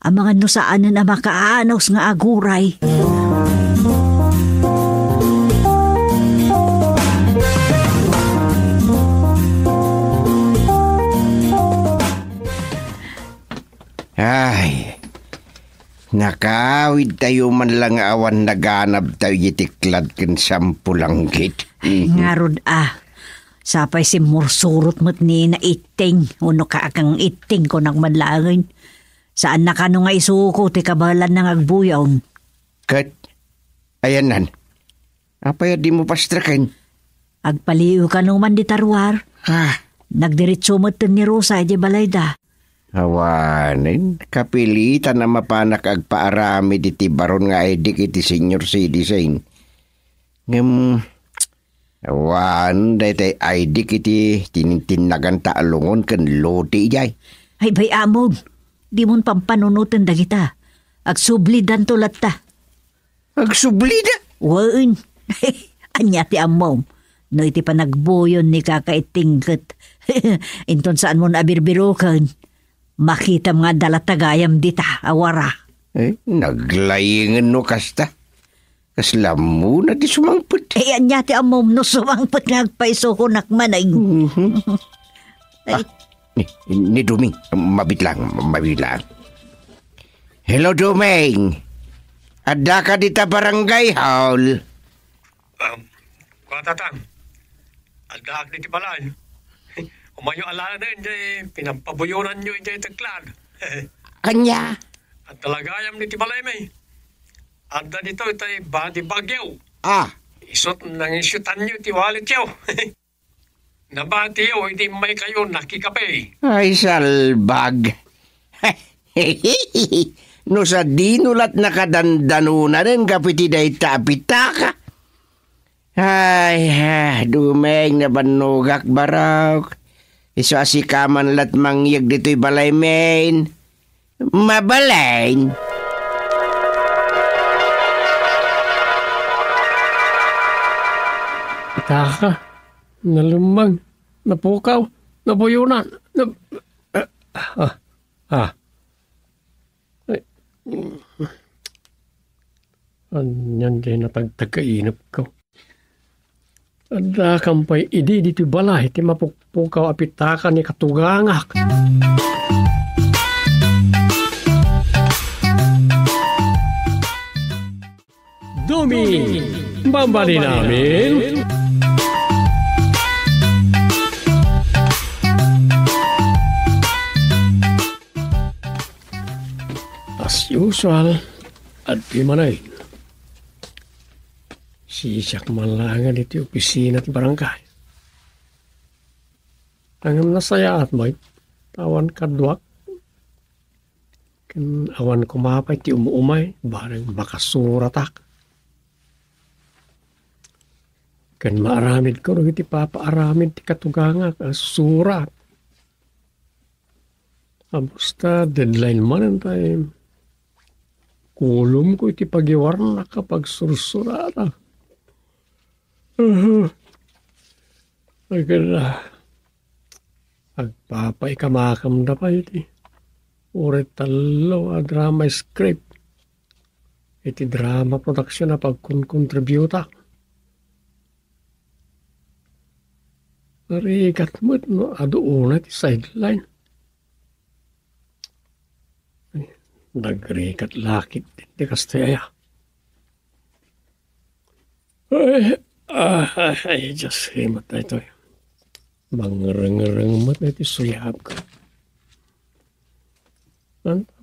Amangan no saanen a makaanus nga aguray. Ay, nakaawidtayo man la nga awan naganabtayo iti klad ken sampulanggit. Ngarud a, sapay simmursurot met ni Ina Itting, wenno Kakang Itting, kunak man laengen. Saanna kano nga isuko ti kabaelanna nga agbuyaw. Ket, ayanna, apay a dimo pastreken? Agpaliiw kano man dita ruar. Ah. Nagdiretso metten ni Rosa idiay balayda. Awanen, kapilitan a mapanak agpaaramid iti baron nga I D iti senior citizen. Ngem, awan daytay I D iti tinintinnagan ta alungon ken loti idiay. Ay, bay-amon, dimon pampanunoten dagita. Agsublidanto latta. Agsublida? Wen. Ania ti ammom? No iti panagbuyon ni Kaka Itting ket inton saanmon a birbiroken, makitam nga adda la tagayam dita a wara. Eh, naglayengen no kasta. Kasla ammona ti sumangpet. Eh, ania ti ammom no sumangpet nga agpayso kunak man, ay? Mhm. Ay. Ah, ni, ni Duming, mabitlang, mabitlang. Hello, Duming. Adda ka dita barangay hall? Um, kua, Tatang. Addaak diti balay. Umayo alaen, jay pinampabuyonanyo, jay teklad. Ania? Adda la gayam diti balaymi. Adda ditoy tay body bagyo. Ah. Isut' nangisyutanyo ti walletyo. Nabatiyo idi immaykayo nakikape. Ay, salbag. No sadino lat nakadandanonanen gapu iti dayta a pitaka. Ay, ah, Dumeng, nabannogak, barok. Isu a sika man lat mangyeg ditoy balaymin. Mabalin. Taka, nalemmeng, napukaw, nabuyonan, na, ah, ah, ah. Ay. Anian jay natagtag kainepko? Adda kam pay idi ditoy balay ti mapukpukaw a pitaka ni katugangak. Duming, mabalin amin. As usual, adtoy manen. Sisiak man laengen iti opisina ti barangay. Ngem nasayaat met, ta awan kaduak. Ken awan koma pay ti um-umay, bareng makasuratak. Ken maaramidko dagiti papaaramid ti katugangak a surat. Abus ta deadline manen tay kulomko iti pagiwarnak a pagsursurata. Aha. Agada, agpapaikamakamda pay iti uray tallo a drama script iti drama production a pagkonkontributak. Narigat met no adu unay ti sideline. Ay, nagrigat lakit ti kasta aya. Ay, ah, ay, ay, Diyos, rimat na ito. Mangreng-reng met iti suyabko.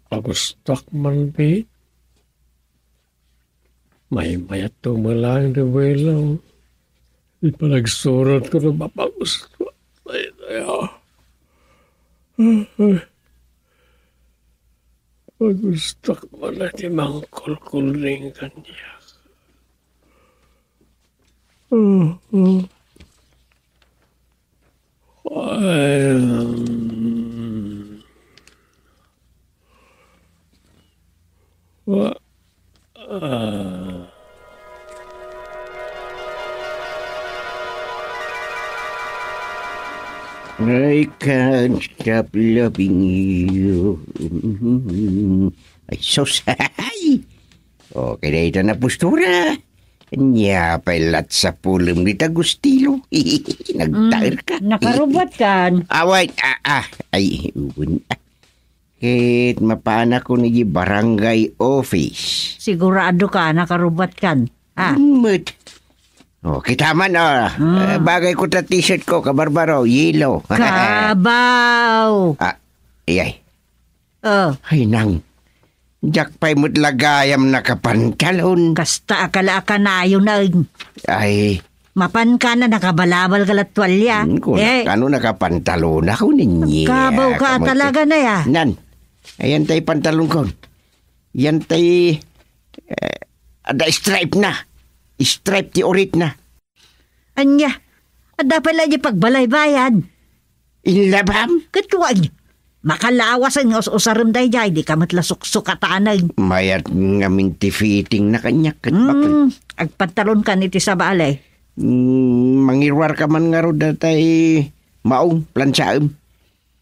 Pagustak man ti. Maymayat to melang ti buelo. Ipanagsurot ko no mapagustak. Ay, ay, ah. Pagustak man ti mangkulkuling kaniak. Ah, ah. Ay, mm. Wa-, ah. I can't stop loving you. Ay, sus. Ay. Okay na ita na postura. Ania pay lat sa pulem ni Tagustilo. Nagtaer ka. Mm, nakarubat kan. Ah, wait. Ah, ah. Ay, uwan. Ket mapaanakon iti barangay office. Sigurado ka, nakarubat kan. Ah. Met. Oh, kita man, oh. Ah. Eh, bagay ko ta t-shirt ko, kabarbaro, yellow. Kabaw. Ah, iyay. Oh. Ay, nang. Diak pay met la gayam nakapantalon. Kasta a kala a kanayon, ay. Ay. Mapan ka na nakabalabal ka la tualya. Hmm, kunak, eh. Ano nakapantalon ako ninyo? Kabaw ka talaga na, ya. Nan. Ayan tay pantalon ko. Yan tay, eh, ada stripe na. Stripe ti urit na. Ania, adda pay la di pagbalaybayan. Inlabam? Ket wen, makalawas nga us-usarem daydiay, di ka met la suksukatanen. Mayat ngamin ti fitting na kaniak ket bakit? Hmm, agpantalon kan iti sabali. Hmm, mangiruar ka man ngarud datay maong, plansaem.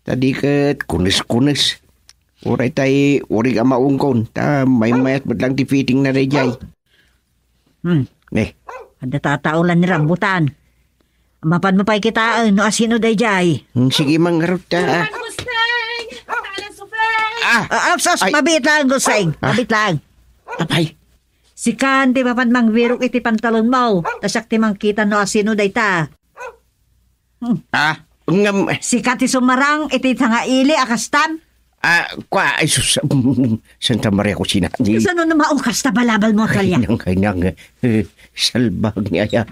Ta di ket kunes-kunes. Uray tay urig a maongkon, ta maymayat met lang ti fitting na daydiay. Hmm. Eh. Adda tataolan ni rambutan. Mapan mo pay kitaen no asino daydiay. Hmm, sige, mangarot ta, ah. Gusteng! Alas, Gusteng! Ah! Ah, ah, sus, ay. Mabit lang, Gusteng. Ah. Mabit lang. Apay. Sikan, di mapan mangbirok iti pantalon mo. Ta siak ti mangkita no asino dayta. Hmm. Ah, ngem, sika ti sumarang iti tangaili a kastam? Ah, kua, ay sus, Santa Maria Cocina. Kasano no maong kasta balabal mo, Talia? Ay, nang, ay, nang, eh, salbag ni ayat.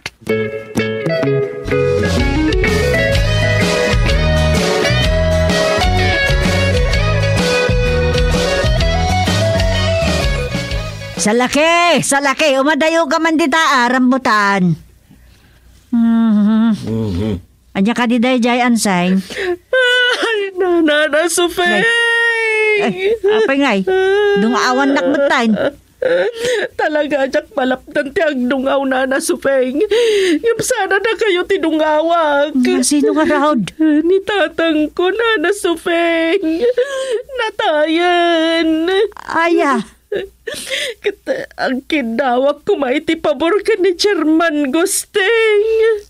Salaki! Salaki! Umadayo ka man dita, ah, rambutan. Mhm. Mhm. Ania kadi daydiay, Anseng? Ay, Nana Sofeng! Ay, apay ngay? Dungawannak metten. Talaga, diak malapdan ti agdungaw, Nana Sofeng. Ngem saan a dakayo ti dungawak. Sino ngarud? Ni tatangko, Nana Sofeng. Natayen. Aya. Ket, eh, agkiddawak koma iti pabor ken ni Chairman Gusting.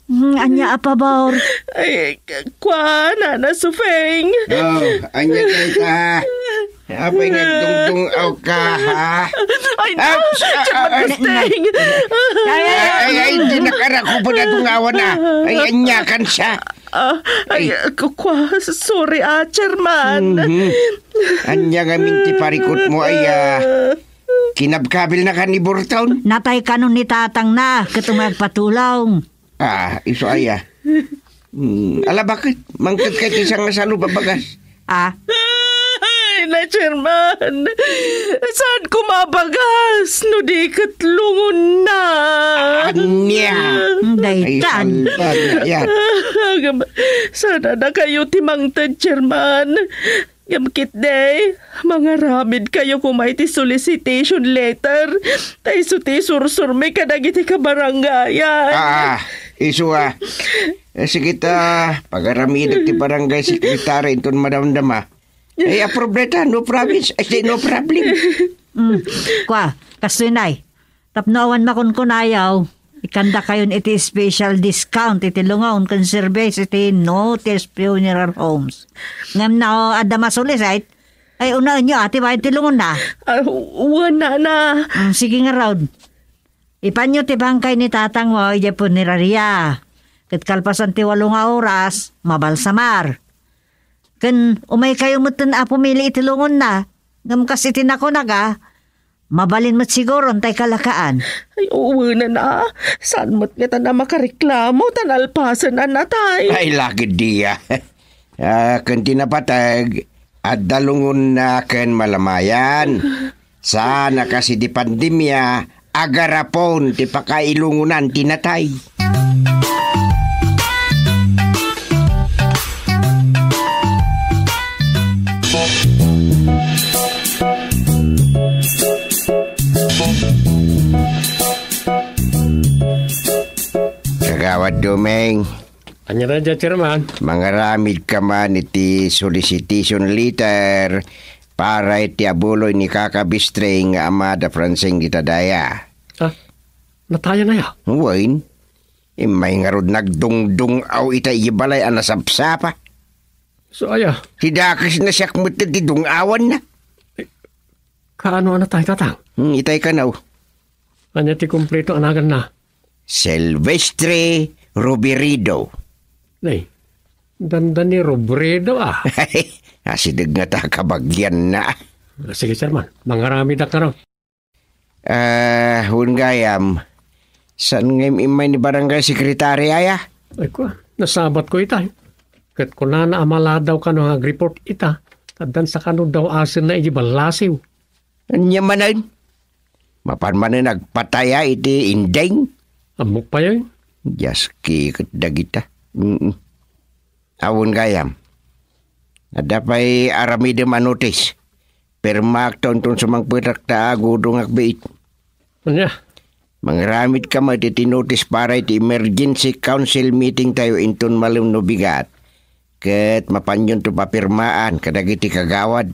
Hmm, ania a pabor? Ay, k-, kua, Nana Sufeng. Oh, ania dayta? Apay nga agdungdungaw ka, ha? Ay, ah, no, ah, Chairman ah, Gusting. Ay, ay, ay, ay, di nakarakupan na tungawan, ah. Ay, ania kan siya? Ah, ay, ay. Ku-, kua, sorry, ah, Chairman. Mhm. Ania ngamin ti parikutmo, ay, ah, kinabkabilnaka ni Burton? Natay kano ni tatangna, ket umay agpatulong. Ah, isu aya. Hmm, ala, baket? Mangted ka iti sangasalub a bagas. Ah? Ay, na, Chairman. Saan ko mabagas no di ket lungonna? Ania? Ay, daytan. Salbag na yan. Agam-, saan a dakayo ti mangted, Chairman? Ngem ketdi, mangaramid kayo koma iti solicitation letter. Ta isu ti isursurmi kadagiti kabarangayan. Ah, isu a. Eh, sige ta, pagaramidek ti barangay secretary inton madamdama. Eh, approve dayta, no province. Ay, no problem. Mm. Kua, kastoy nay. Tapno awan makunkunayo, ikandakayon iti special discount iti lungon ken service iti Notice Funeral Homes. Ngem no adda masulisait, ay unaenyo a ti bayad ti lungonna. Ah, wen, nana. Mm, sige ngarud. Ipanyo ti bangkay ni tatangmo idiay punerarya. Ket kalpasan ti walo nga oras, mabalsamar. Ken umaykayo metten a pumili iti lungonna. Ngem kas iti nakunak a, mabalin met siguro intay kalakaan. Ay, uwenen a. Saan met ngatan a makareklamo ta nalpasen a natay? Ay, lagid dia. Ah, ken ti napateg, adda lungonna ken malamayan. Saan a kas iti pandemia, agarapon ti pakailungonan ti natay. Kagawad Dumeng. Ania dayta, Chairman? Mangaramid ka man iti solicitation letter para iti abuloy ni Kaka Bistring nga ama da Francine dita daya. Ah, natayan aya? Wen, immay ngarud nagdungdung-aw ita idiay balay a nasapsapa. So, aya? Ti dakes na siak met ti dung-awanna. Kaano a natay, Tatang? Hmm, itay kano. Ania ti kumpleto a naganna? Silvestre Robredo. Nay, dandani Robredo, ah. Asideg ngata kabagianna. Ah, sige, Chairman. Mangaramidak kano. Ah, wen gayam, saan nga im-immay ni barangay secretary aya? Ay, kua, nasabatko ita. Ket kunana a maladaw kano nga agreport ita, addan sa kano daw asenna iti ballasiw. Ania manen? Mapan manen agpataya iti indeng? Ammok pay, oy. Diaski ket dagita. Mm. Awan gayam. Adda pay aramidem a notis. Pirmaak ta inton sumangpetak ta agudongak biit. Ania? Mangaramid ka met iti notis para iti emergency council meeting tayo inton malem no bigat. Ket mapanyon to papirmaan kadagiti kagawad.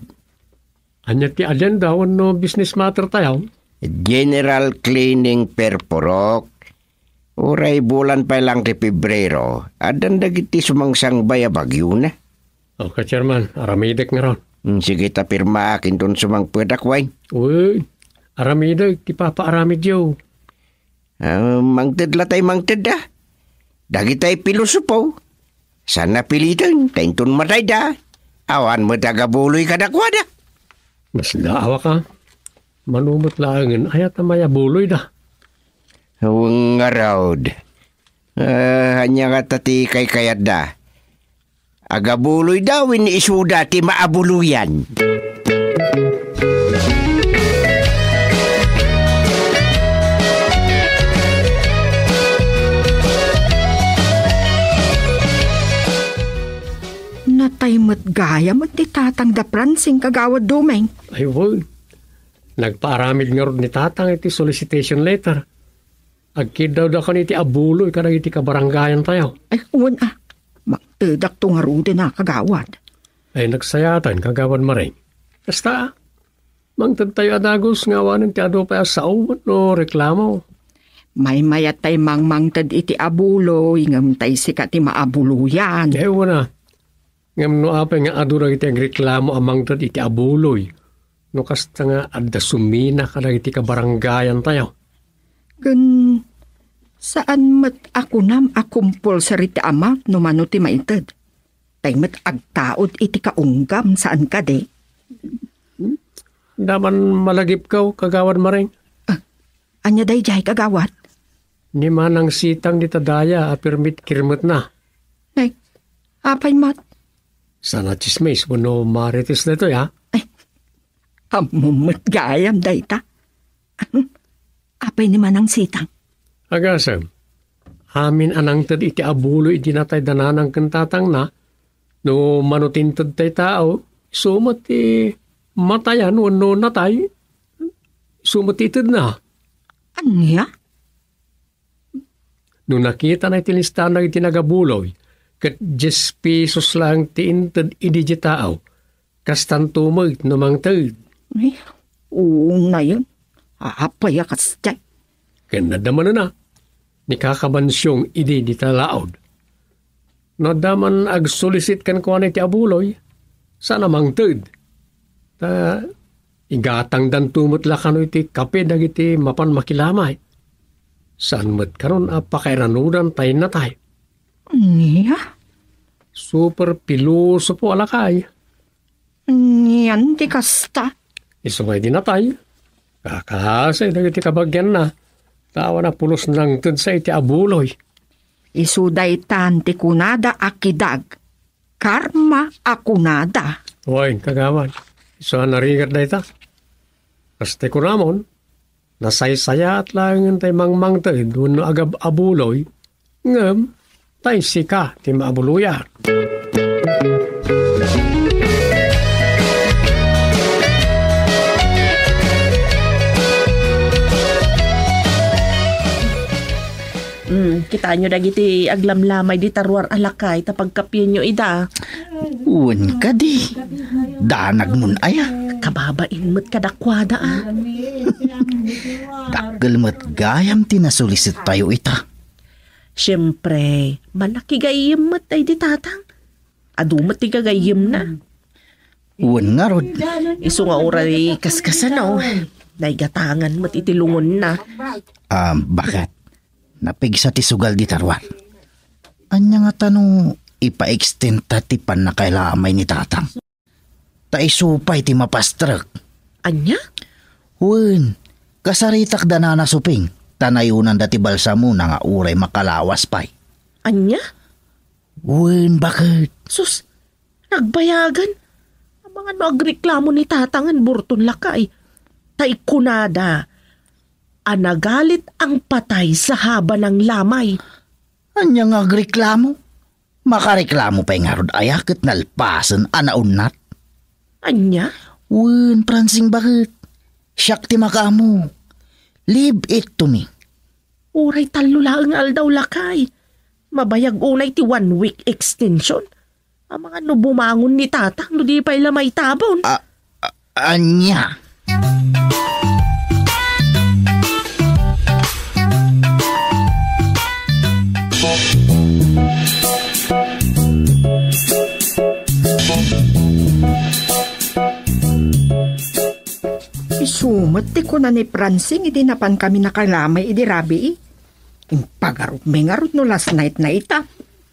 Ania ti agenda wenno business matter tayo? General cleaning perpurok. Uray bulan pay lang ti Pebrero, addan dagiti sumangsangbay a bagiona. O, ka-chairman, aramidek ngarud. Hmm, sige ta pirmaak inton sumangpetak, wen. Uy, aramidek ti papaaramidyo. Ah, mangted la tay mangted, ah. Dagitay pilosopo, saan napiliten, ta inton matayda, awan met agabuloy kadakuada. Mas daawa ka. Mano met laengen, aya ta mayabuloyda. Wen ngarud. Ah, ania ngata ti kaykayatda? Agabuloyda wenno isuda ti maabuloyan? Natay met gayam ti tatang da Francine, Kagawad Dumeng. Ay, wen. Nagpaaramid ngarud ni tatang iti solicitation letter. Agkiddawda kan iti abuloy kadagiti kabarangayan tayo. Ay, wen a. Mangtedakto ngaruden a, Kagawad. Ay, nagsayaten, Kagawad Maring. Kasta, mangted tayo a dagus nga awanen ti adu pay a sao wenno reklamo. Maymayat tay mangmangted iti abuloy, ngem tay sika ti maabuloyan. Ay, wen a. Ngem no apay nga adu dagiti agreklamo a mangted iti abuloy, no kasta nga adda sumina kadagiti kabarangayan tayo? Ken saan met a kunam a compulsory ti amount no mano ti maited? Tay met agtaud iti kaunggam, saan kadi? Daman malagipkaw, Kagawad Maring. Ah, ania daydiay, Kagawad? Ni Manang Sitang dita daya a permit kirmetna. Ay, apay met? Saan a tsismis wenno marites daytoy, a? Ay, ammom met gayam dayta. Apay ni Manang Sitang? Agasem, amin a nangted iti abuloy idi natay da nanang ken tatangna, no mano ti inted tay tao, isu met ti matayan wenno natay, isu met ti itedna. Ania? No nakitana iti listana iti nagabuloy, ket dies pesos laeng ti inted idi diay tao, kastanto met no mangted. Ay, unayen. Apay a kasdiay? Ken nadda manen a, ni Kaka Mansiong idi dita laod. No adda man agsulisit kenkuana iti abuloy, saan a mangted. Ta igatangdanto met la kano iti kape dagiti mapan makilamay. Saan met kanon a pakairanudan tay natay. Nia? Super pilosopo a lakay. Nian ti kasta? Isu nga idi natay, kakasi dagiti kabagianna, ta awan a pulos nangted sa iti abuloy. Isu daytan ti kunada a kidag. Karma a kunada. Wen, kagawad, isu a narigat dayta. Kas ti kunamon, nasaysayaat laengen tay mangmangted wenno agab-abuloy, ngem tay sika ti maabuloyan. Mm, kitaenyo dagiti aglamlamay dita ruar a lakay ta pagkapienyo ida. Wen kadi, danagmon aya? Kababain met kadakuada, a. Dakkel met gayam ti nasulisettayo ita. Siempre, manakigayyem met daydi tatang. Adu met ti gagayyemna. Wen ngarud. Isu nga uray kaskasano, naigatangan met iti lungonna. Ah, baket? Napigsa ti sugal dita ruar. Ania ngata no ipa-extend ta ti pannakailamay ni tatang? Ta isu pay ti mapastrek. Ania? Wen, kasaritak da Nana Suping, ta nayonanda ti balsamona nga uray makalawas pay. Ania? Wen, baket? Sus, nagbayagan. Amangan no agreklamo ni tatang ken burton lakay. Ta ikunada a nagalit ang patay sa haba ng lamay. Ania nga agreklamo? Makareklamo pay ngarud aya ket nalpasen a naunnat? Ania? Wen, Pransing, baket? Siak ti makaammo. Leave it to me. Uray tallo laeng nga aldaw lakay. Mabayag unay ti one week extension. Amangan no bumangon ni tatang no di pay la maitabon. A-, a-, ania? Isu met ti kuna ni Pransing idi napankami nakalamay idi rabii. Impagarupmi ngarud no last night na ita.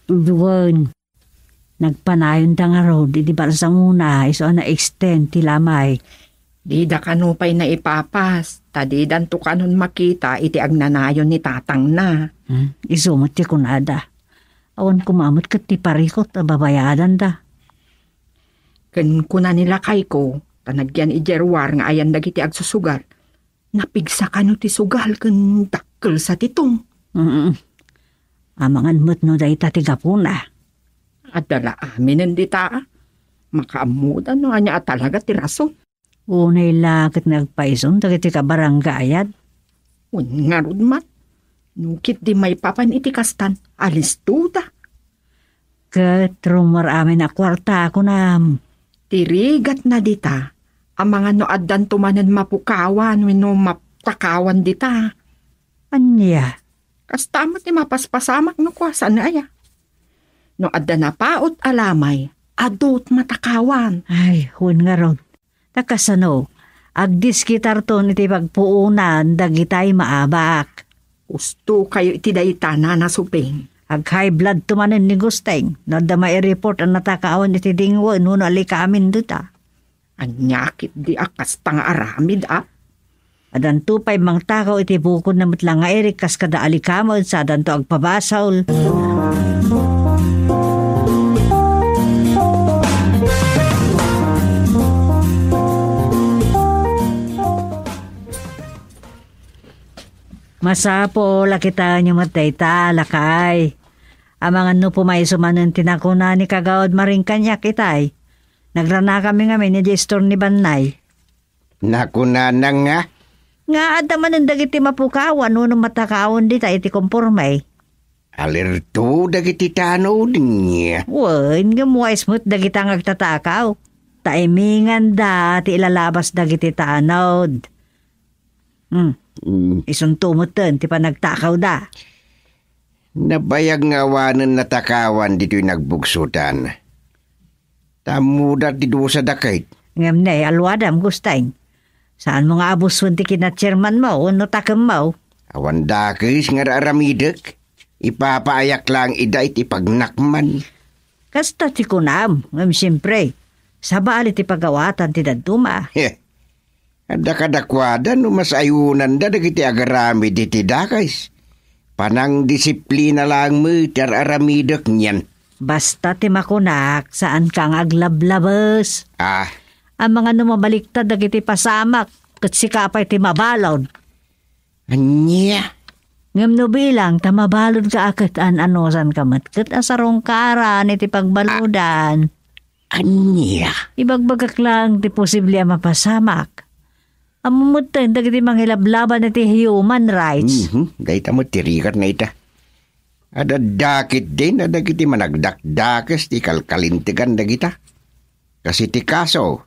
Wen. Nagpanayonda ngarud idi balsamona isu a na-extend ti lamay. Dida kano pay naipapas, ta didanto kanon makita iti agnanayon ni tatangna. Hmm, isu met ti kunada. Awan koma met ket ti parikut a babayadanda. Ken kuna ni lakayko, ta nagyan idiay ruar nga ayan dagiti agsusugal, napigsa kano ti sugal ken dakkel sa ti tong. Mm. Amangan met no dayta ti gapuna. Adda la aminen dita, a. Makaammoda no ania a talaga ti rason. Unay la ket nagpaison dagiti kabaranggayan. Wen ngarud man, no ketdi maipapan iti kastan, alistoda. Ket rummuar amin a kuarta, kunam. Ti rigatna dita, amangan no addanto manen mapukawan wenno matakawan dita. Ania? Kasta met ti mapaspasamak no kua, saan aya? No adda napaut a lamay, adut matakawan. Ay, wen ngarud. Ta kasano, agdiskitarton iti pagpuonan dagitay maabak. Husto kayo iti dayta, Nana Suping. Ag-high blood to manen ni Gusteng, no adda mai-report a natakawan iti dingwen wenno alikamin dita. Ania ketdi a kasta nga aramid, a? Addanto pay mangtakaw iti bukodna met la nga Eric kas kada alikamen sa addanto agpabasol. Masapul a kitaenyo met dayta, lakay. Amangan no pumayso manen ti nakuna ni Kagawad Maring kaniak itay. Nagranakami ngamin idiay istor ni Bannay. Nakunana nga? Nga adda manen dagiti mapukawan wenno matakawan dita iti komporme. Alerto dagiti tanod niya. Wen, ngem wais met dagita nga agtatakaw. Taiminganda ti ilalabas dagiti tanod. Hmm. Mm. Isunto metten ti panagtakawda. Nabayag nga awanen natakawan ditoy nagbugsotan. Ta ammoda ti dusada ket. Ngem ne, alwadam, Gusteng. Saanmo nga abuson ti kina-chairmanmo wenno takemmo? Awan dakes nga ar-aramidek. Ipapaayak laeng ida iti pagnakman. Kasta ti kunam, ngem siempre, sabali ti pagawatan ti dadduma. Heh. Adda kadakuada no masayonanda dagiti agaramid iti dakes. Panangdisiplina laeng met ti ar-aramidek nian. Basta ti makunak, saanka nga aglablabes. Ah. Amangan no mabaliktad dagiti pasamak, ket sika pay ti mabalud. Ania? Ngem no bilang ta mabaludka a ket an-anusanka met ket asarungkaran iti pagbaludan. Ania? Ibagbagak laeng ti posible a mapasamak. Ammom metten dagiti mangilablaban iti human rights. Mhm, dayta met ti rigatna ita. Adda daketdin a dagiti managdakdakes ti kalkalintegan dagita. Kas iti kaso,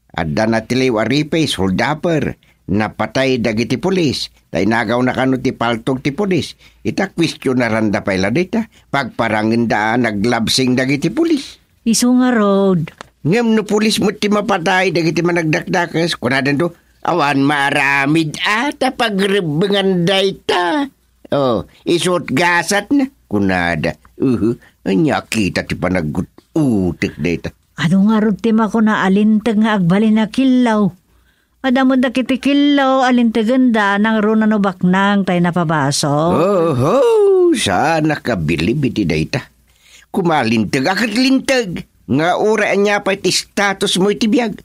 adda natiliw a rape, hold-upper, napatay dagiti pulis, ta inagawna kano ti paltog ti pulis. Ita, kuestionaranda pay la dayta, pagparangenda a naglabsing dagiti pulis. Isu ngarud. Ngem no pulis met ti mapatay dagiti managdakdakes, kunadanto, "Awan maaramid a ta pagrebbengan dayta." Oh, isu't gasatna, kunada. Uhu, ania kita ti panaggut-utek dayta? Adu ngarud ti makuna a linteg nga agbalin a killaw? Adda met dagiti killaw a lintegenda nangruna no baknang tay napabasol. Oho, saanak a bilib iti dayta. Kumalinteg a ket linteg, nga uray ania pay ti statusmo iti biag.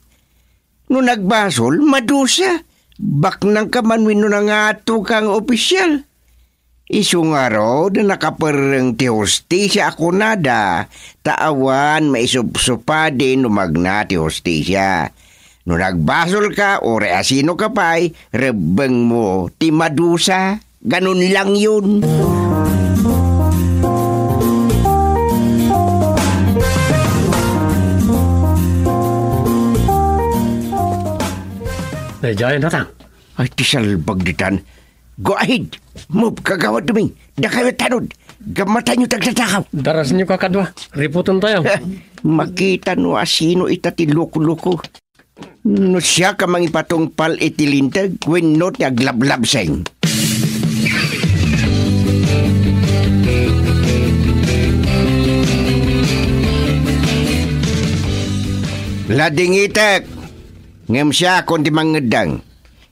No nagbasol, madusa. Baknangka man wenno nangatoka nga opisial. Isu ngarud, nakaperreng ti hustisia a kunada, ta awan maisupsupadi no magna ti hustisia. No nagbasolka, uray asinoka pay, rebbengmo ti madusa. Ganun lang yun. Daydiay, Tatang. Ay, ti salbag ditan. Go ahead. Move, Kagawad Duming. Dakayo tanod. Gammatanyo ti agtatakaw. Darasenyo, kakadua. Riputon tayo. Makita no asino ita ti loko-loko. No siak a mangipatungpal iti linteg wenno ti aglablabseng. Ladingitek, ngem siakon ti mangngeddeng.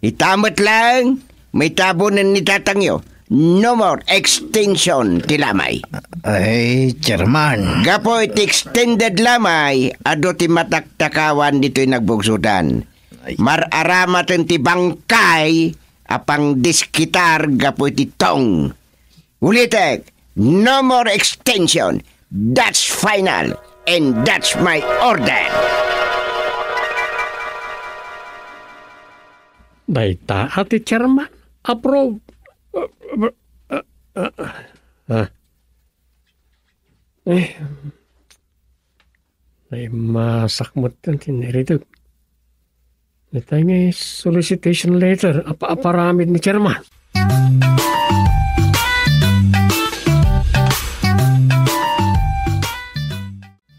Ita met laeng, maitabunen ni tatangyo, no more extension ti lamay. Ay, Chairman. Gapu iti extended lamay, adu ti mataktakawan ditoy nagbugsotan. Ay. Mar-aramaten ti bangkay a pangdiskitar gapu iti tong. Ulitek, no more extension. That's final, and that's my order. Dayta a ti Chairman. Approve. Ah, ah, ah, ah. Eh. Ay, masakmot ti nairidek. Itay nga solicitation letter, apa-, aparamid ni Chairman.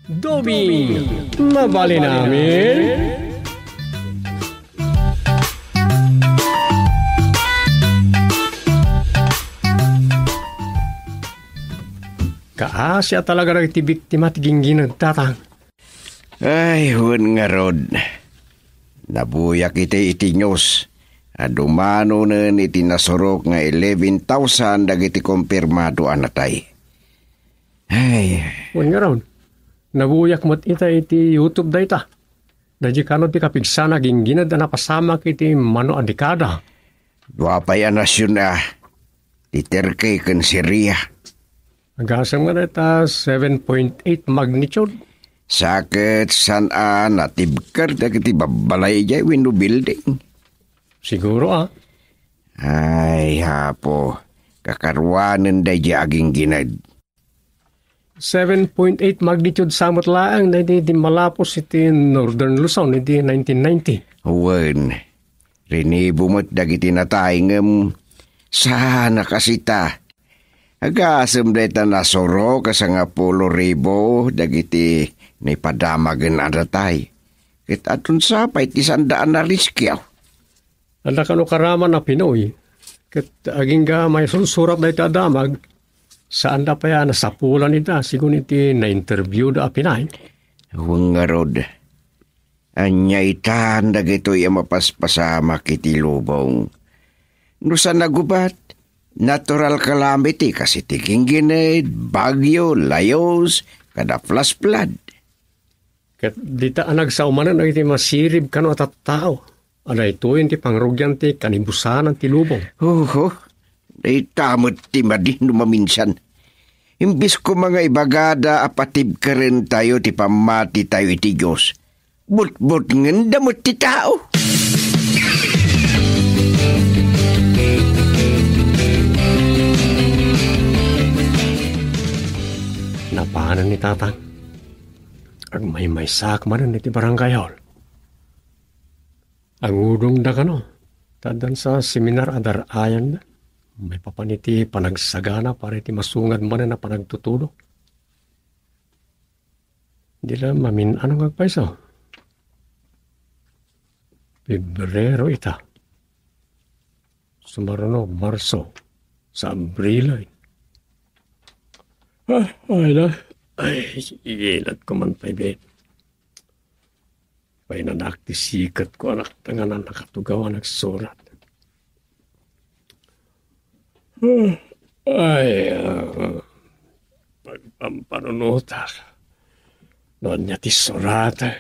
Duming, mabalin amin. Kaasi a talaga dagiti biktima ti ginggined, Tatang. Ay, wen ngarud. Nabuyak iti, iti news a dumanonen iti nasurok nga eleven thousand dagiti kompirmado a natay. Ay. Wen ngarud. Nabuyak met ita iti YouTube dayta. Daydi kano ti kapigsana ginggined a napasamak iti mano a dekada. Dua pay a nasion a, ti Turkey ken Syria. Agasem nga dayta seven point eight magnitude. Sa ket saan a natibker dagiti babbalay idiay wenno building? Siguro, ah. Ay, Apo, kakaruanen daydi a ginggined. Seven point eight magnitude sa met laeng daydi dimmalapos iti Northern Luzon iti nineteen ninety. Wen, rinibo met dagiti natay ngem saan a kasita. Agasem dayta nasurok a sangapulo ribu dagiti naipadamagen a natay. Ket adun sa pay ti saanda a narescue. Adda kano karaman a Pinoy. Ket agingga maisursurat dayta a damag, saanda pay a nasapulan ita, sigun iti na-interviewda a Pinay. Wen ngarud, Ania itan dagitoy a mapaspasamak iti lubong? No sa nagubat, natural calamity kas iti ginggined, bagyo, layus, kada flash flood. Ket dita a nagsao manen iti masirib kano a tattao a daytoyen ti pangrugian ti kanibusanan ti lubong. Oho, dayta met ti madi no maminsan. Imbes koma nga ibagada a patibkerentayo ti pammatitayo iti Dios, butbutngenda met ti tao. Napanen ni Tatang. Agmaymaysaak manen iti barangay hall. Agudongda kano, ta addan sa seminar a dar-ayanda. Maipapan iti panagsagana para iti masungad manen a panagtutudo. Di la mamin-ano nga agpayso. Febrero ita. Sumaruno, Marso, sa Abril ay. Ah, ay na. Ay, ilat ko man pay, be. Painanak ti siket ko, anak, ta nga nakatugaw a nagsurat. Ah, ay, ah, pagpampanunotak. No ania ti suratek.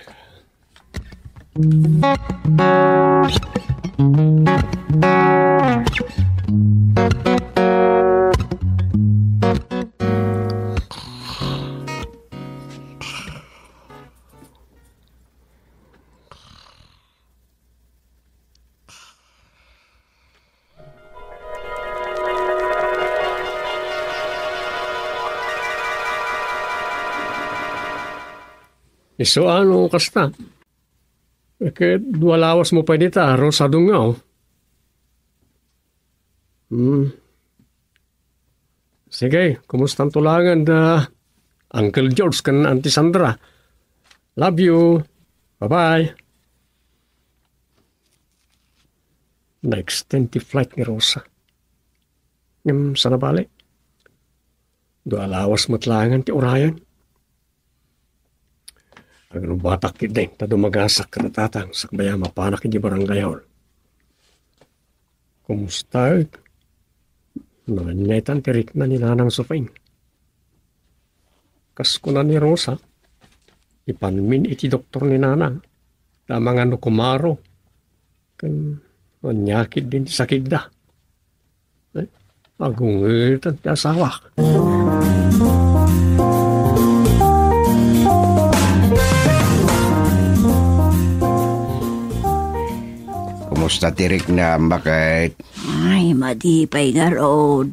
Isu a no kasta. Ket dua lawasmo pay dita, Rosa Dungaw. Hmm. Sige, kumustanto laengen da Uncle George ken Auntie Sandra? Love you. Bye-bye. Na-extend ti flight ni Rosa. Ngem saan a bale, dua lawas met laengen ti urayen. Agrubatak ketdi ta dumagasak ken ni Tatang sakbay a mapanak idiay barangay hall. Kumustaek? No ania itan ti rikna ni Nanang Soping? Kas kuna ni Rosa, ipanmin iti doktor ni Nanang, ta amangan no kumaro, ken ania ketdin ti sakitda. Eh, agungeten ti asawak. Kumusta ti riknam, baket? Ay, madi pay ngarud.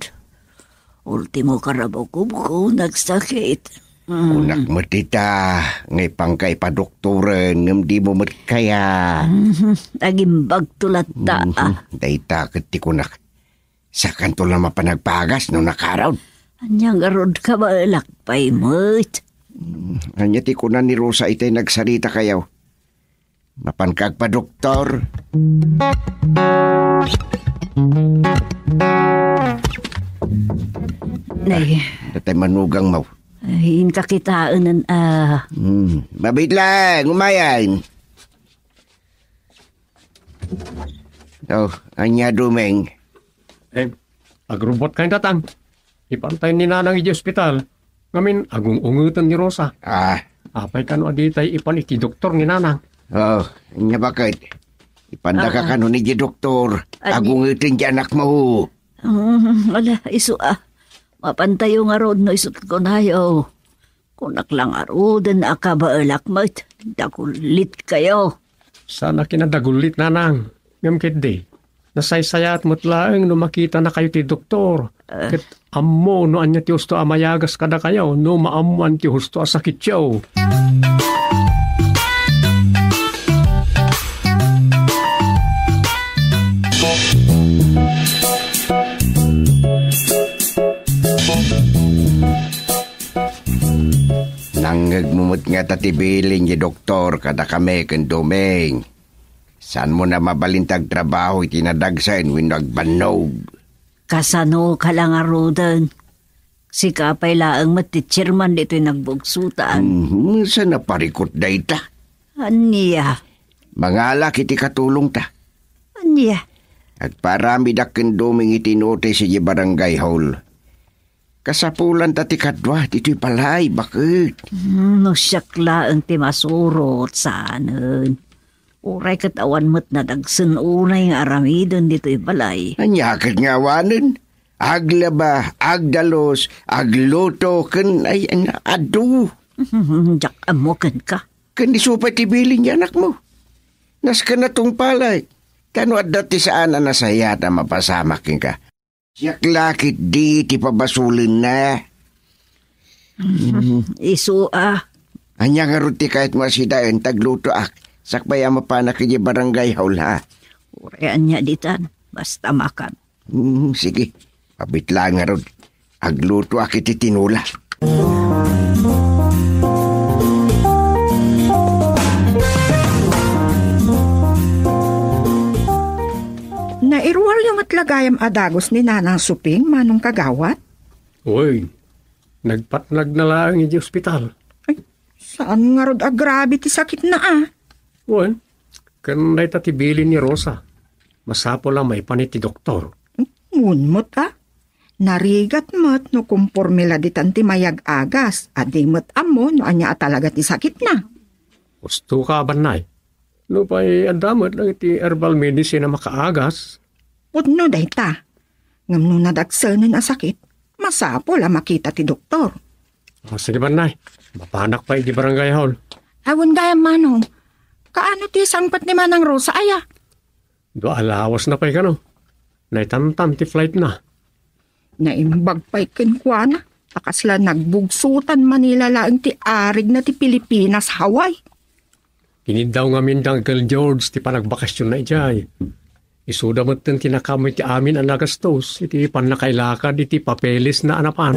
Ultimo karabukobko, nagsakit. Mm. Kunak met ita, nga ipangka ipadoktoren, ngem dimo met kayat. Mhm. Agimbagto latta, ah. Mhm. Dayta ket ti kunak. Sakanto la mapan agpagas no nakarod. Ania ngarud, kabaelak pay met. Mm, ania ti kuna ni Rosa itay nagsaritakayo? Mapanka agpadoktor? Nay. Datay manugangmo. Ay, inka kitaen, ah. Hmm, mabiit laeng, umayen. Oh, ania, Doming? Eh, agrubot kayo, Tatang. Ipantayo ni Nanang idiay ospital. Ngamin, agung-ungeten ni Rosa. Ah. Apay kano a ditay ipan iti doktor ni Nanang? Oh, ania baket? Ipandaka Ah, ah. kano idiay doktor. Adi- Agungeten ti anakmo. Mm, ala, isu, ah. Mapantayo ngarud no isu ti kunayo. Kunak la ngaruden a kabaelak met, dagulit kayo. Saan a kinadagulit, Nanang. Ngem ketdi, nasaysayaat met laeng no makitanakayo ti doktor. Eh. Ket ammo no ania ti husto a mayagas kadakayo no maammoan ti husto a sakityo. Nangngegmo met ngata ti bilin ti doktor kadakami ken Doming. Saanmo a mabalin ti agtrabaho iti nadagsen wenno agbannog? Kasanoka la ngaruden? Sika pay laeng met ti chairman ditoy nagbugsotan. Mhm, saan a parikut dayta? Ania? Mangalak iti katulongta. Ania? Agparamidak ken Doming iti notice iti barangay hall. Kasapulanta ti kadua ditoy balay, baket. Hmm, no siak laeng ti masurot, saanen. Uray ket awan met nadagsen unay nga aramiden ditoy balay. Ania ket nga awanen? Aglaba, agdalus, agluto, ken ay, ay, adu. Diak ammo kenka. Ken isu pay ti bilin ti anakmo. Nasken a tungpalek. Ta no adda ti saan a nasayaat a mapasamak kenka, siak la ketdi ti pabasolenna. Isu a. Ania ngarud ti kayatmo a sidaen ta aglutoak? Sakbay a mapanak idiay barangay hall, ha? Uray ania ditan, basta makan. Hmm, sige. Pabit laeng ngarud. Aglutoak iti tinola. Nairuaryo met la gayam a dagus ni Nanang Suping, Manong Kagawad? Uy, nagpatnagna laeng iti ospital. Ay, saan ngarud a grabe ti sakitna, a? Wen, ken dayta ti bilin ni Rosa. Masapul a maipan iti doktor. Wen met, a? Narigat met no komporme la ditan ti mayag-agas, a di met ammo no ania a talaga ti sakitna. Husto ka, Bannay. Nupay adda met dagiti herbal medicine a makaagas. Pudno dayta. Ngem no nadagsenen a sakit, masapul a makita ti doktor. Ah, sige, Bannay. Mapanak pay iti barangay hall. Awan gayam, Manong. Kaano ti sangpet ni Manang Rosa, aya? Dua a lawasna pay kano. Naitantan ti flightna. Naimbag pay kenkuana, ta kasla nagbugso tan Manila laeng ti arigna ti Pilipinas, Hawaii. Kiniddaw ngamin da Uncle George ti panagbakasionna idiay. Isuda metten ti nakaammo iti amin a nagastos iti pannakailakad iti papelesna a napan.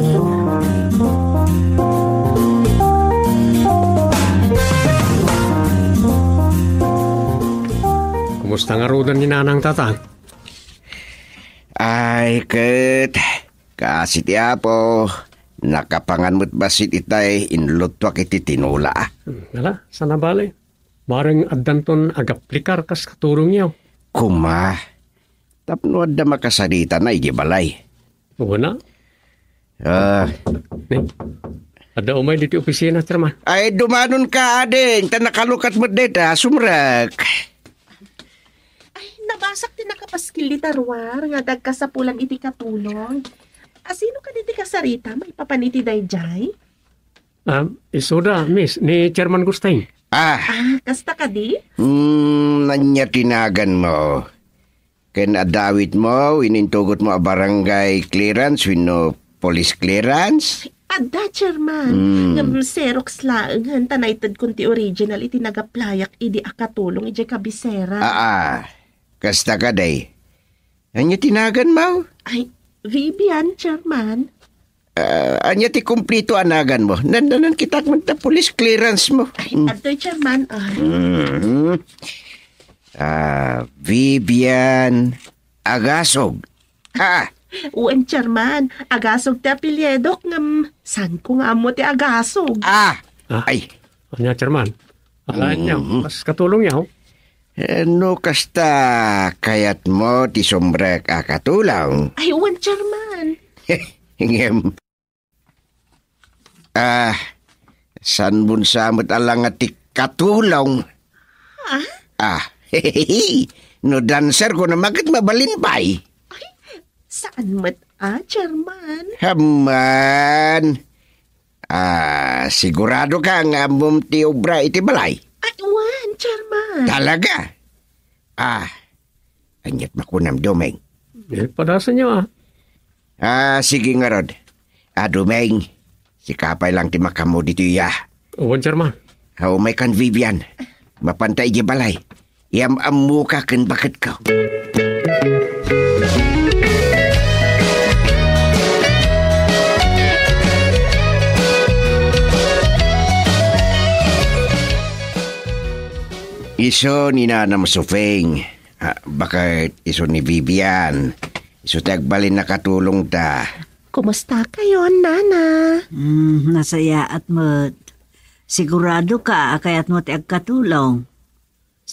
Kumusta ngaruden ni Nanang, Tatang? Ay, ket, kaasi ti Apo, nakapangan met bassit itay inluttuak iti tinola. Hmm, ala, saan a bale. Bareng addanton agaplikar kas katulongyo. Kuma, tapno adda makasaritana idiay balay. Wen a? Ah. Ni, adda umay ditoy opisina, Chairman. Ay, dumanonka, ading, ta nakalukat met dayta, sumrek. Ay, nabasak ti nakapaskil dita ruar nga agkasapulan iti katulong. Asino kadi ti kasarita maipapan iti daydiay? Ah, isuda, miss, ni Chairman Gusting. Ah. Ah, kasta kadi? Hmm, ania ti naganmo? Ken adda awitmo, inintugotmo a barangay clearance wenno police clearance? Adda, Chairman. Hmm. Ngem Xerox laeng, ta naitedkon ti original iti nagaplayak idi a katulong idiay kabisera. Aa, kasta kadi. Ania ti naganmo? Ay, Vivian, Chairman. Ah, ania ti kumplito a naganmo? Nannanan kitak man ta police clearance mo. Ay, hmm. Adtoy, Chairman, ah. Mhm. Ah, Vivian Agasog. Ah! Wen, Chairman, Agasog ti apelyidok, ngem saanko nga ammo ti Agasog. Ah! Ah. Ay. Ania, Chairman? Ala, ania, mhm, kas katulongyo? Eh, no kasta kayatmo ti sumrek a katulong. Ay, wen, Chairman. Ngem, ah, saan mo sa met a la nga ti katulong? Ha? Ah, no dancer ko na, maket mabalin pay. Ay, saan met a, Chairman? Haman. Ah, sigurado ka nga ammom ti obra iti balay? Ay, wen, Chairman. Talaga? Ah, aniat makunam, Doming? Eh, padasenyo, ah. Ah, sige ngarud. Ah, Doming, sika pay lang ti makaammo ditoy, ah. Wen, Chairman. Ah, umay kan Vivian. Mapanta idiay balay. Iyam-ammoka ken baketko. Isu ni Nanam Suping. Ah, baket isu ni Vivian. Isu ti agbalin a katulongta. Kumusta kayon, Nana? Hmm, nasayaat met. Sigurado ka a kayatmo ti agkatulong?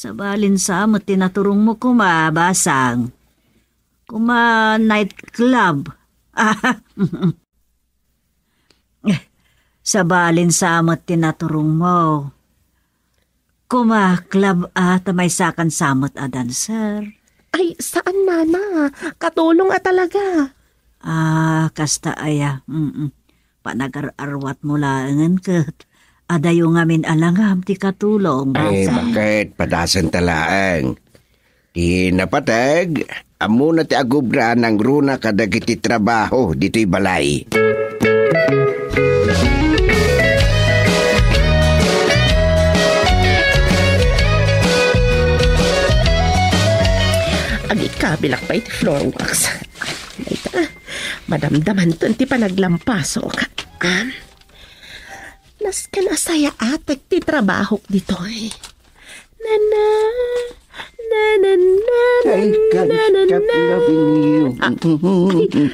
Sabalin sa met ti naturongmo koma, basang. Koma nightclub. Sabalin sa met ti naturongmo. Koma club a ta maysakan sa met a dancer. Ay, saan, nana. Katulong a talaga. Ah, kasta aya. Mm-mm. Panagar-arwatmo laengen ket adayo ngamin a langam ti katulong. Ay, basang. Baket, padasenta laeng. Ti napateg, ammona ti agubra nangruna kadagiti trabaho ditoy balay. Agikabilak pay ti floor wax. Ay, dayta, madamdamanton ti panaglampasok. Ah, nasken a sayaatek ti trabahok ditoy. Nana, nana, nana, Ay, God, nana, stop nana. Loving you. Ah, ay,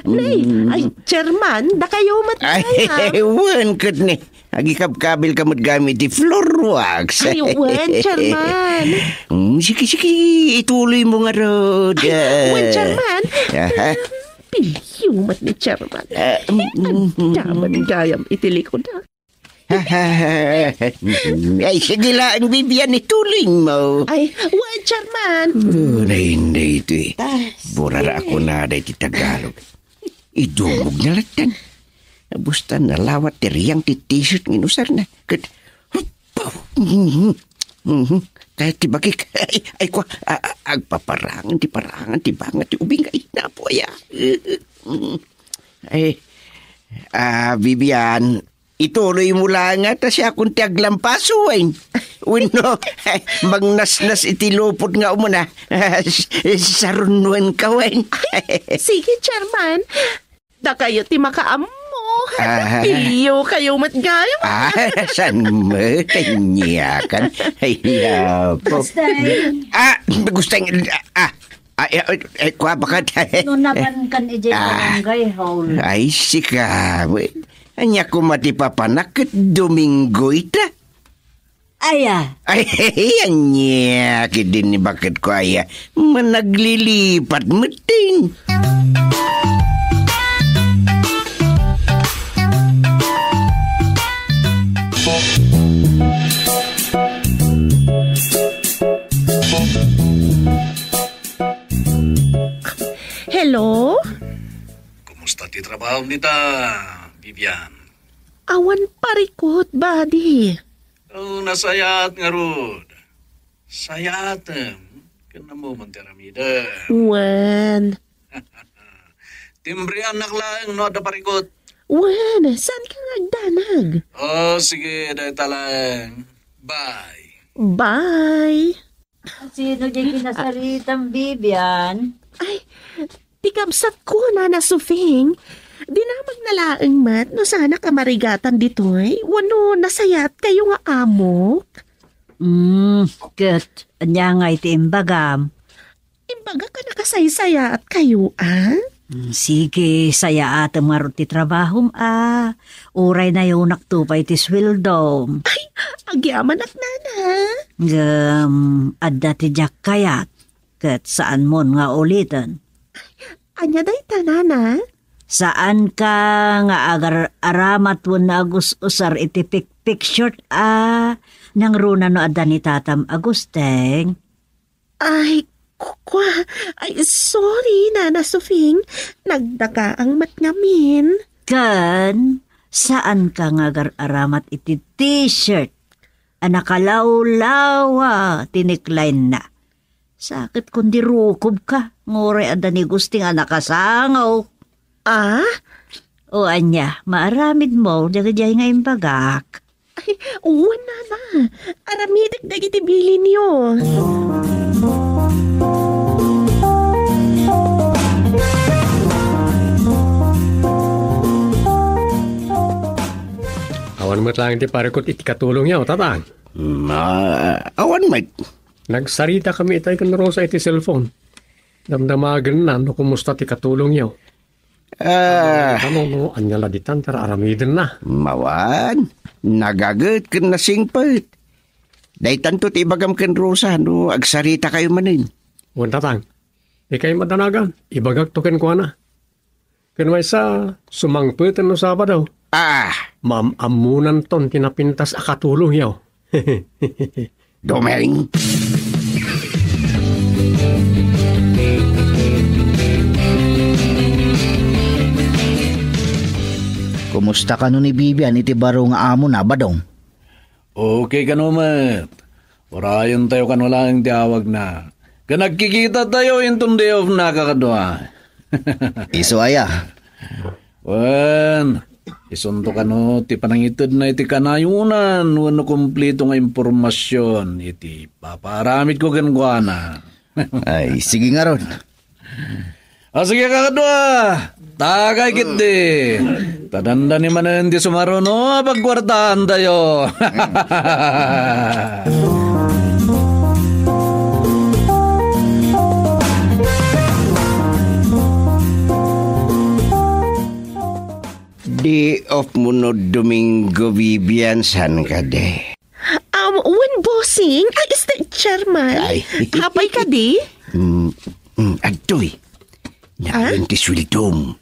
nay, ay, chairman, dakayo met. Ay, kaya. Wen, ket ni. Agikabkabil ka met gamit ti floor wax. Ay, wen, chairman. Mm, sige, sige, ituloy mo ngarud. Ay, wen, chairman. Aha. Pilyo met ni chairman. Ah, mm, mm, mm. Daman gayam iti likod, ah. Ay, sige laeng, Vivian, ituloy mo. Ay, wen, chairman. Oh, nay, nay, ito eh. Tas, Burara ako na, day, ti Tagalog. Idumog na latan. Basta nalawat ti riang ti t-shirt nga inusarna. Ket, mhm, mhm. Kaya ti bagik, ay, ay, kwa, a-, a-, agpaparangan ti parangan ti banga ti ubing, ay, napo, aya. Ay, ah, Vivian, ituloy mo la nga ta siakon ti aglampaso, wen. Wenno, magnasnas iti lupot nga umuna, sarunuen ka, wen. Ay, sige, chairman. Dakayo ti makaammo. Ah. Pilyo kayo met gayam. Ah, saan mo? Kanya kan? Ay, apo. Basta, eh. Ah, gusto yung, ah, ah, ay, ay, ay, kwa, bakat. No, napan kan ijay Ah. Barangay hall. Ay, sika. Anya ko matipapanak ket Domingo ita. Aya. Ay, ania, kidin ni baket ko aya. Managlilipat metten. Hello? Kumusta ti trabaho nita, Vivian? Awan parikot, buddy. Oh, nasayaat ngarud. Sayaatem ken ammom ti aramidem. Wen. Timbriannak laeng no adda parikot. Wen, saan ka nga agdanag? Oh, sige, dayta laeng. Bye. Bye. Sino di kinasaritam, Vivian? Ay, ti kabsat ko, Nana Sufing. Dinamag na laeng met no saanak a marigatan ditoy, wenno nasayaat kayo nga amok? Mm, ket ania ngay ti imbagam? Imbagak a nakasaysayaat kayo, a? Mm, sige, sayaatem ngarud ti trabahom, a. Uray nayonakto pay ti sueldom. Ay, agyamanak, nana. Ngem, adda ti diak kayat, ket saanmon nga uliten. Ania dayta, nana? Saanka nga agar-aramat wenno agus-usar iti pikpikshort a nangruna no adda ni tatam a gusteng? Ay, kukua. Ay, sorry, Nana Sufing. Nagdakaang met ngamin. Ken, saanka nga agar-aramat iti t-shirt a nakalawlawa ti neckline-na. Sakit kundi rukobka, nguray adda ni gusteng a nakasangaw. Ah? O ania, maaramidmo dagiti nga imbagak? Ay, wen, nana. Aramidek dagiti bilinyo. Awan met laeng ti parikot iti katulongyo, tatang. Mm, ah, awan met. Nagsaridakami itay ken Rosa iti cellphone. Damdamagenna no kumusta ti katulongyo. Ah. Ano, no, ania la ditan ti ar-aramidenna? Mawan, nagaget ken nasingpet. Daytanto ti ibagam ken Rosa no agsaritakayo manen. Wen, Tatang. Ikay madanagan, ibagakto kenkuana. Ken maysa, sumangpeten no Sabado. Ah! Maam-ammonanton ti napintas a katulongyo. Doming! Kumusta kano ni Vivian iti baro nga amona, Badong? Okay kano met. Urayentayo kano laeng ti awagna. Ken agkikitatayo inton day off na, kakadua. Isu aya? Wen, isunto kano ti panangitedna iti kanayonan wenno kumplito nga impormasion iti papaaramidko kenkuana. Ay, sige ngarud. A, sige, kakadua. Tagay ketdi. Ta dandani manen ti sumaruno a pagkuartaantayo. Day off mo no Domingo, Vivian, saan kadi? Um, wen, bossing. Ay, este, chairman. Ay. Apay kadi? Mm, mm, adtoy. Ah? Nayon ti sueldom.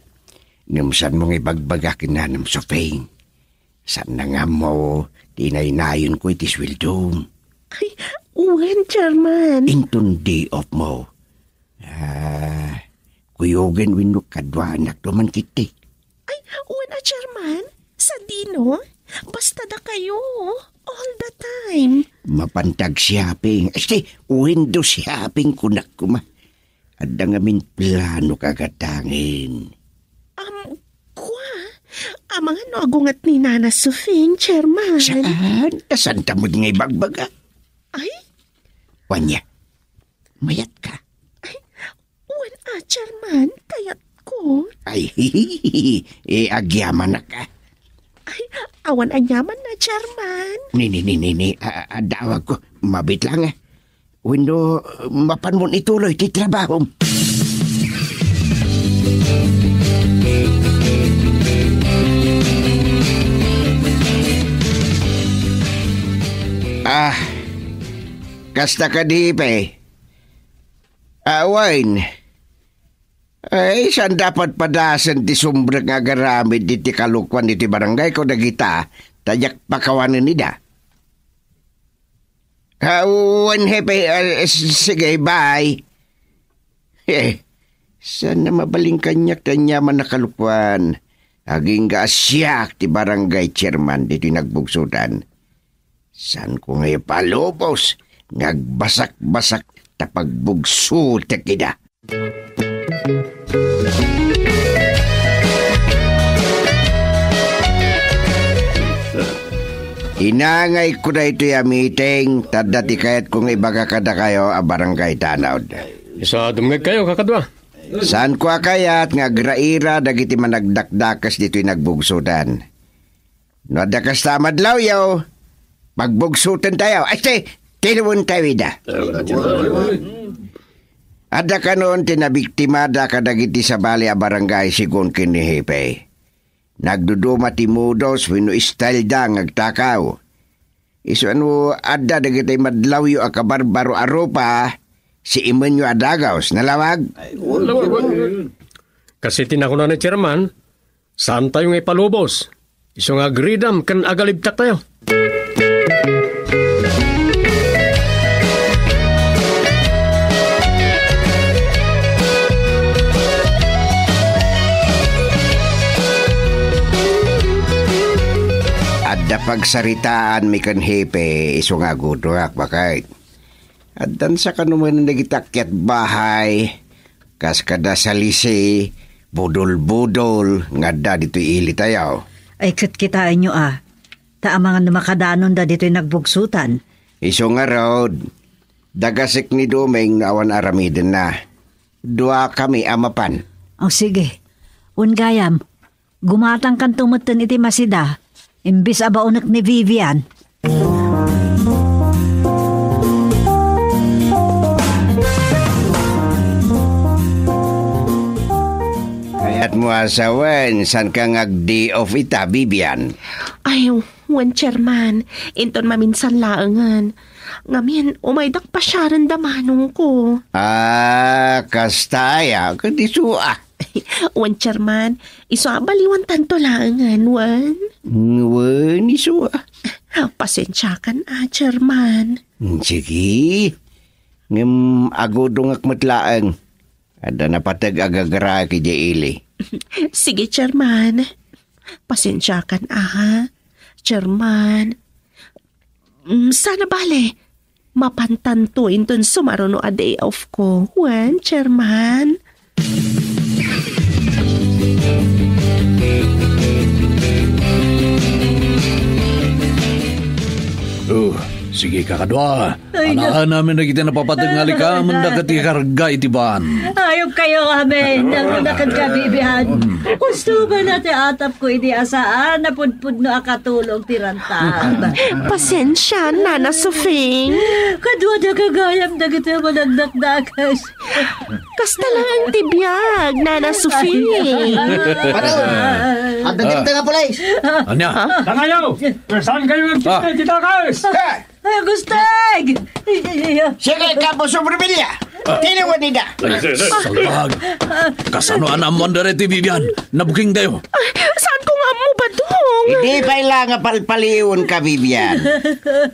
Ngem saan mo nga ibagbaga ken Nanang Sofing? Saan na nga mo, ti inaynayon ko iti sueldom. Ay, wen, chairman. Inton day off mo. Ah, kuyogen wenno kaduanak duman kiti. Ay, wen a, chairman. Sadino? Basta dakayo. All the time. Mapantag shopping. Este, window shopping kunak kuma. Adda ngamin plano kagatangen. Um, kwa? Amangan no agunget ni Nana Sufing, chairman. Saan? Saan ta met nga ibagbaga? Ay? Wania, mayat ka? Ay, wen a, chairman, kayatko. Ay, eh, agyamanak, ah. Ay, awan anyaman na, chairman. Ni, ni, ni, ni, ni, a-, a-, adawag ko. Mabit lang, ah. Wenno, mapan mon ituloy ti trabahom. Ah, kasta kadi, pe. Awan. Ay, saan dapat padasen ti sumrek nga agaramid iti kalukoan iti barangay ko dagita, ta diak pakawanen ida. Ah, wen, hepe, ah, s-, sige, bye. Eh, saan na mabalin kaniak ti aniaman a kalukoan? Agingga a siak ti barangay chairman ditoy nagbugsotan. Saan ko nga ipalubos nga agbasakbasak ta pagbugsotek ida? Inangayko daytoy a meeting, ta adda ti kayatko nga ibaga kadakayo a barangay tanod. Isu a dumngegkayo, kakadua. Saanko a kayat nga agraira dagiti managdakdakes ditoy nagbugsotan. No adda kasta a madlawyo, pagbugsotentayo. Este, tilawentayo ida. Adda kanon ti nabiktimada kadagiti sabali a barangay, segun ken ni Hepe. Nagduduma ti modus wenno style da nga agtakaw. Isu a no adda dagiti madlawyo a kabarbaro a rupa, siimenyo a dagaws, nalawag? Ay, wen, wen, wen. Kas iti nakuna ni Chairman, saantayo nga ipalubos. Isu nga agridam ken agalibtaktayo. Adda pagsaritaanmi ken Hepe, isu nga agudoak, baket. Addan sa kano manen dagiti akyat bahay, kas kada salisi, budol-budol, nga adda ditoy ilitayo. Ay, ket kitaenyo a, ta amangan no makadanonda ditoy nagbugsotan. Isu ngarud, dagasek ni Doming no awan aramidenna. Duakami a mapan. O, sige. Wen gayam, gumatangkanto metten iti masida, imbes a baonek ni Vivian. Kayatmo a sawen, saanka nga ag-day off ita, Vivian? Ay, Wen, Chairman, inton maminsan laengen. Ngamin, umaydak pasiaren da manongko. Ah, kasta aya, ket isu a. Wen, Chairman, isu a baliwan tanto laengen, wen? Wen, isu a. Pasensiakan a, Chairman. Sige. Ngem agudongak met laeng. Adda napateg a gagaraek idiay ili. Sige, Chairman. Pasensiakan a, ha? Chairman. Mm, sana bale, mapantanto inton sumaruno a day off ko. Wen, Chairman? Oh, sige, kakadua. Ay, na- Anaanami dagiti napapateg nga likamen dagiti karga iti ban. Ayupkayo amin, nagunakad ka, Bibian. Gusto ba na ti atap ko idi asaan, napudpudno a katulong ti ranta. Pasensia, Nana Sofing. Kadua da gagayam dagiti managdakdakas. Kasta lang ti biag, Nana Sofing. Panaw, adda dagita nga pulis. Ania? Dangayo, saan kayo nagkita, Ah. kita, guys? Ay, Gusteng! Sige, Kapo Sobrevilla. Tiliwan nida. Ay, salbag. Kasano a naammoan dayta ti Bibian? Nabukingtayo. Saan ko nga ammo, Badong? Idi pay la nga palpalion ka, Bibian.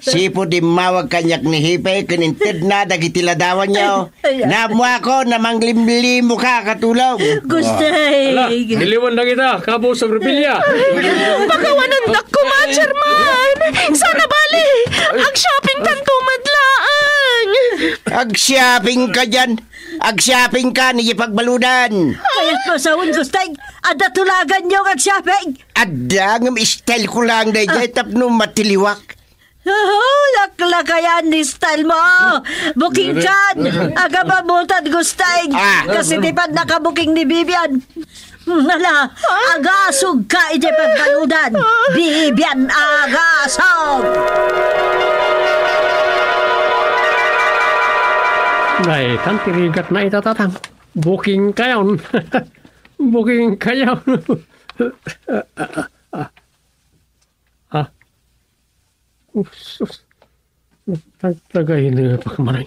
Sipud immawag kaniak ni Hepe ken intedna dagiti ladawanyo. Ay, ay. Naammoakon a manglimlimo ka, katulong. Gusteng. Ala, diliwan na kita, Kapo Sobrevilla. Pakawanandak koma, Chairman. Sana bale, ag-shopping kanto met laeng. Ag-shopping ka diay. Ag-shopping ka, ni pagbaludan. Kayat ko saon, Gusteng. Adda tulaganyo nga ag-shopping. Adda, ngem style ko lang daydiay tapno matiliwak. Oh, laklakayan ni style mo. Bukingkan, agabamutad, Gusteng. Ah. Kasi di pa nakabuking ni Bibian. Ala, agasog ka iti pagbaludan. Bibian, agasog! Ay, tan ti rigat na ita, Tatang. Bukingkayon. Bukingkayon. Ah. Usus. Nagtagtagay na pagmaray.